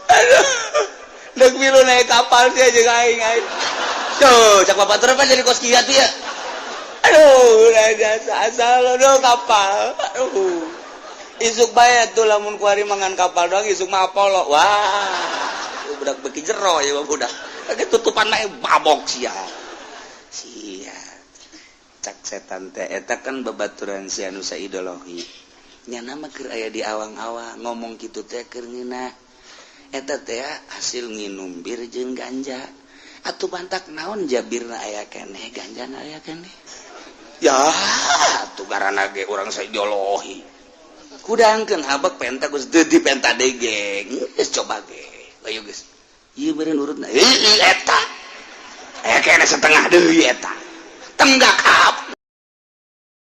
Aduh. Dek milu naik kapal sih jeung aing aing. Tuh, cak babaturan pan jadi kos kieu ya. Aduh, jasa asal do kapal. Aduh. Isuk bae tuh lamun kuari mangan kapal doang isuk mah Apollo. Wah. Budak beki jero ya budak. Tutupan mah mabok sia. Sia. Cak setan teh eta kan babaturan si anu saideologi. Nya nama keur aya di awang-awang ngomong kitu teh keur ngeunah. Eta teh hasil nginum bir jeung ganja. Atuh bantak naon jabirna aya keneh, ganjana aya keneh. Ya, atuh garana ge urang saideologi. Kudangkeun habak penta geus teu dipenta deui ge. Geus coba ge. Ayo geus. Ieu beureun urutna. Heueuh eta. Aya keneh setengah deui eta. Tenggak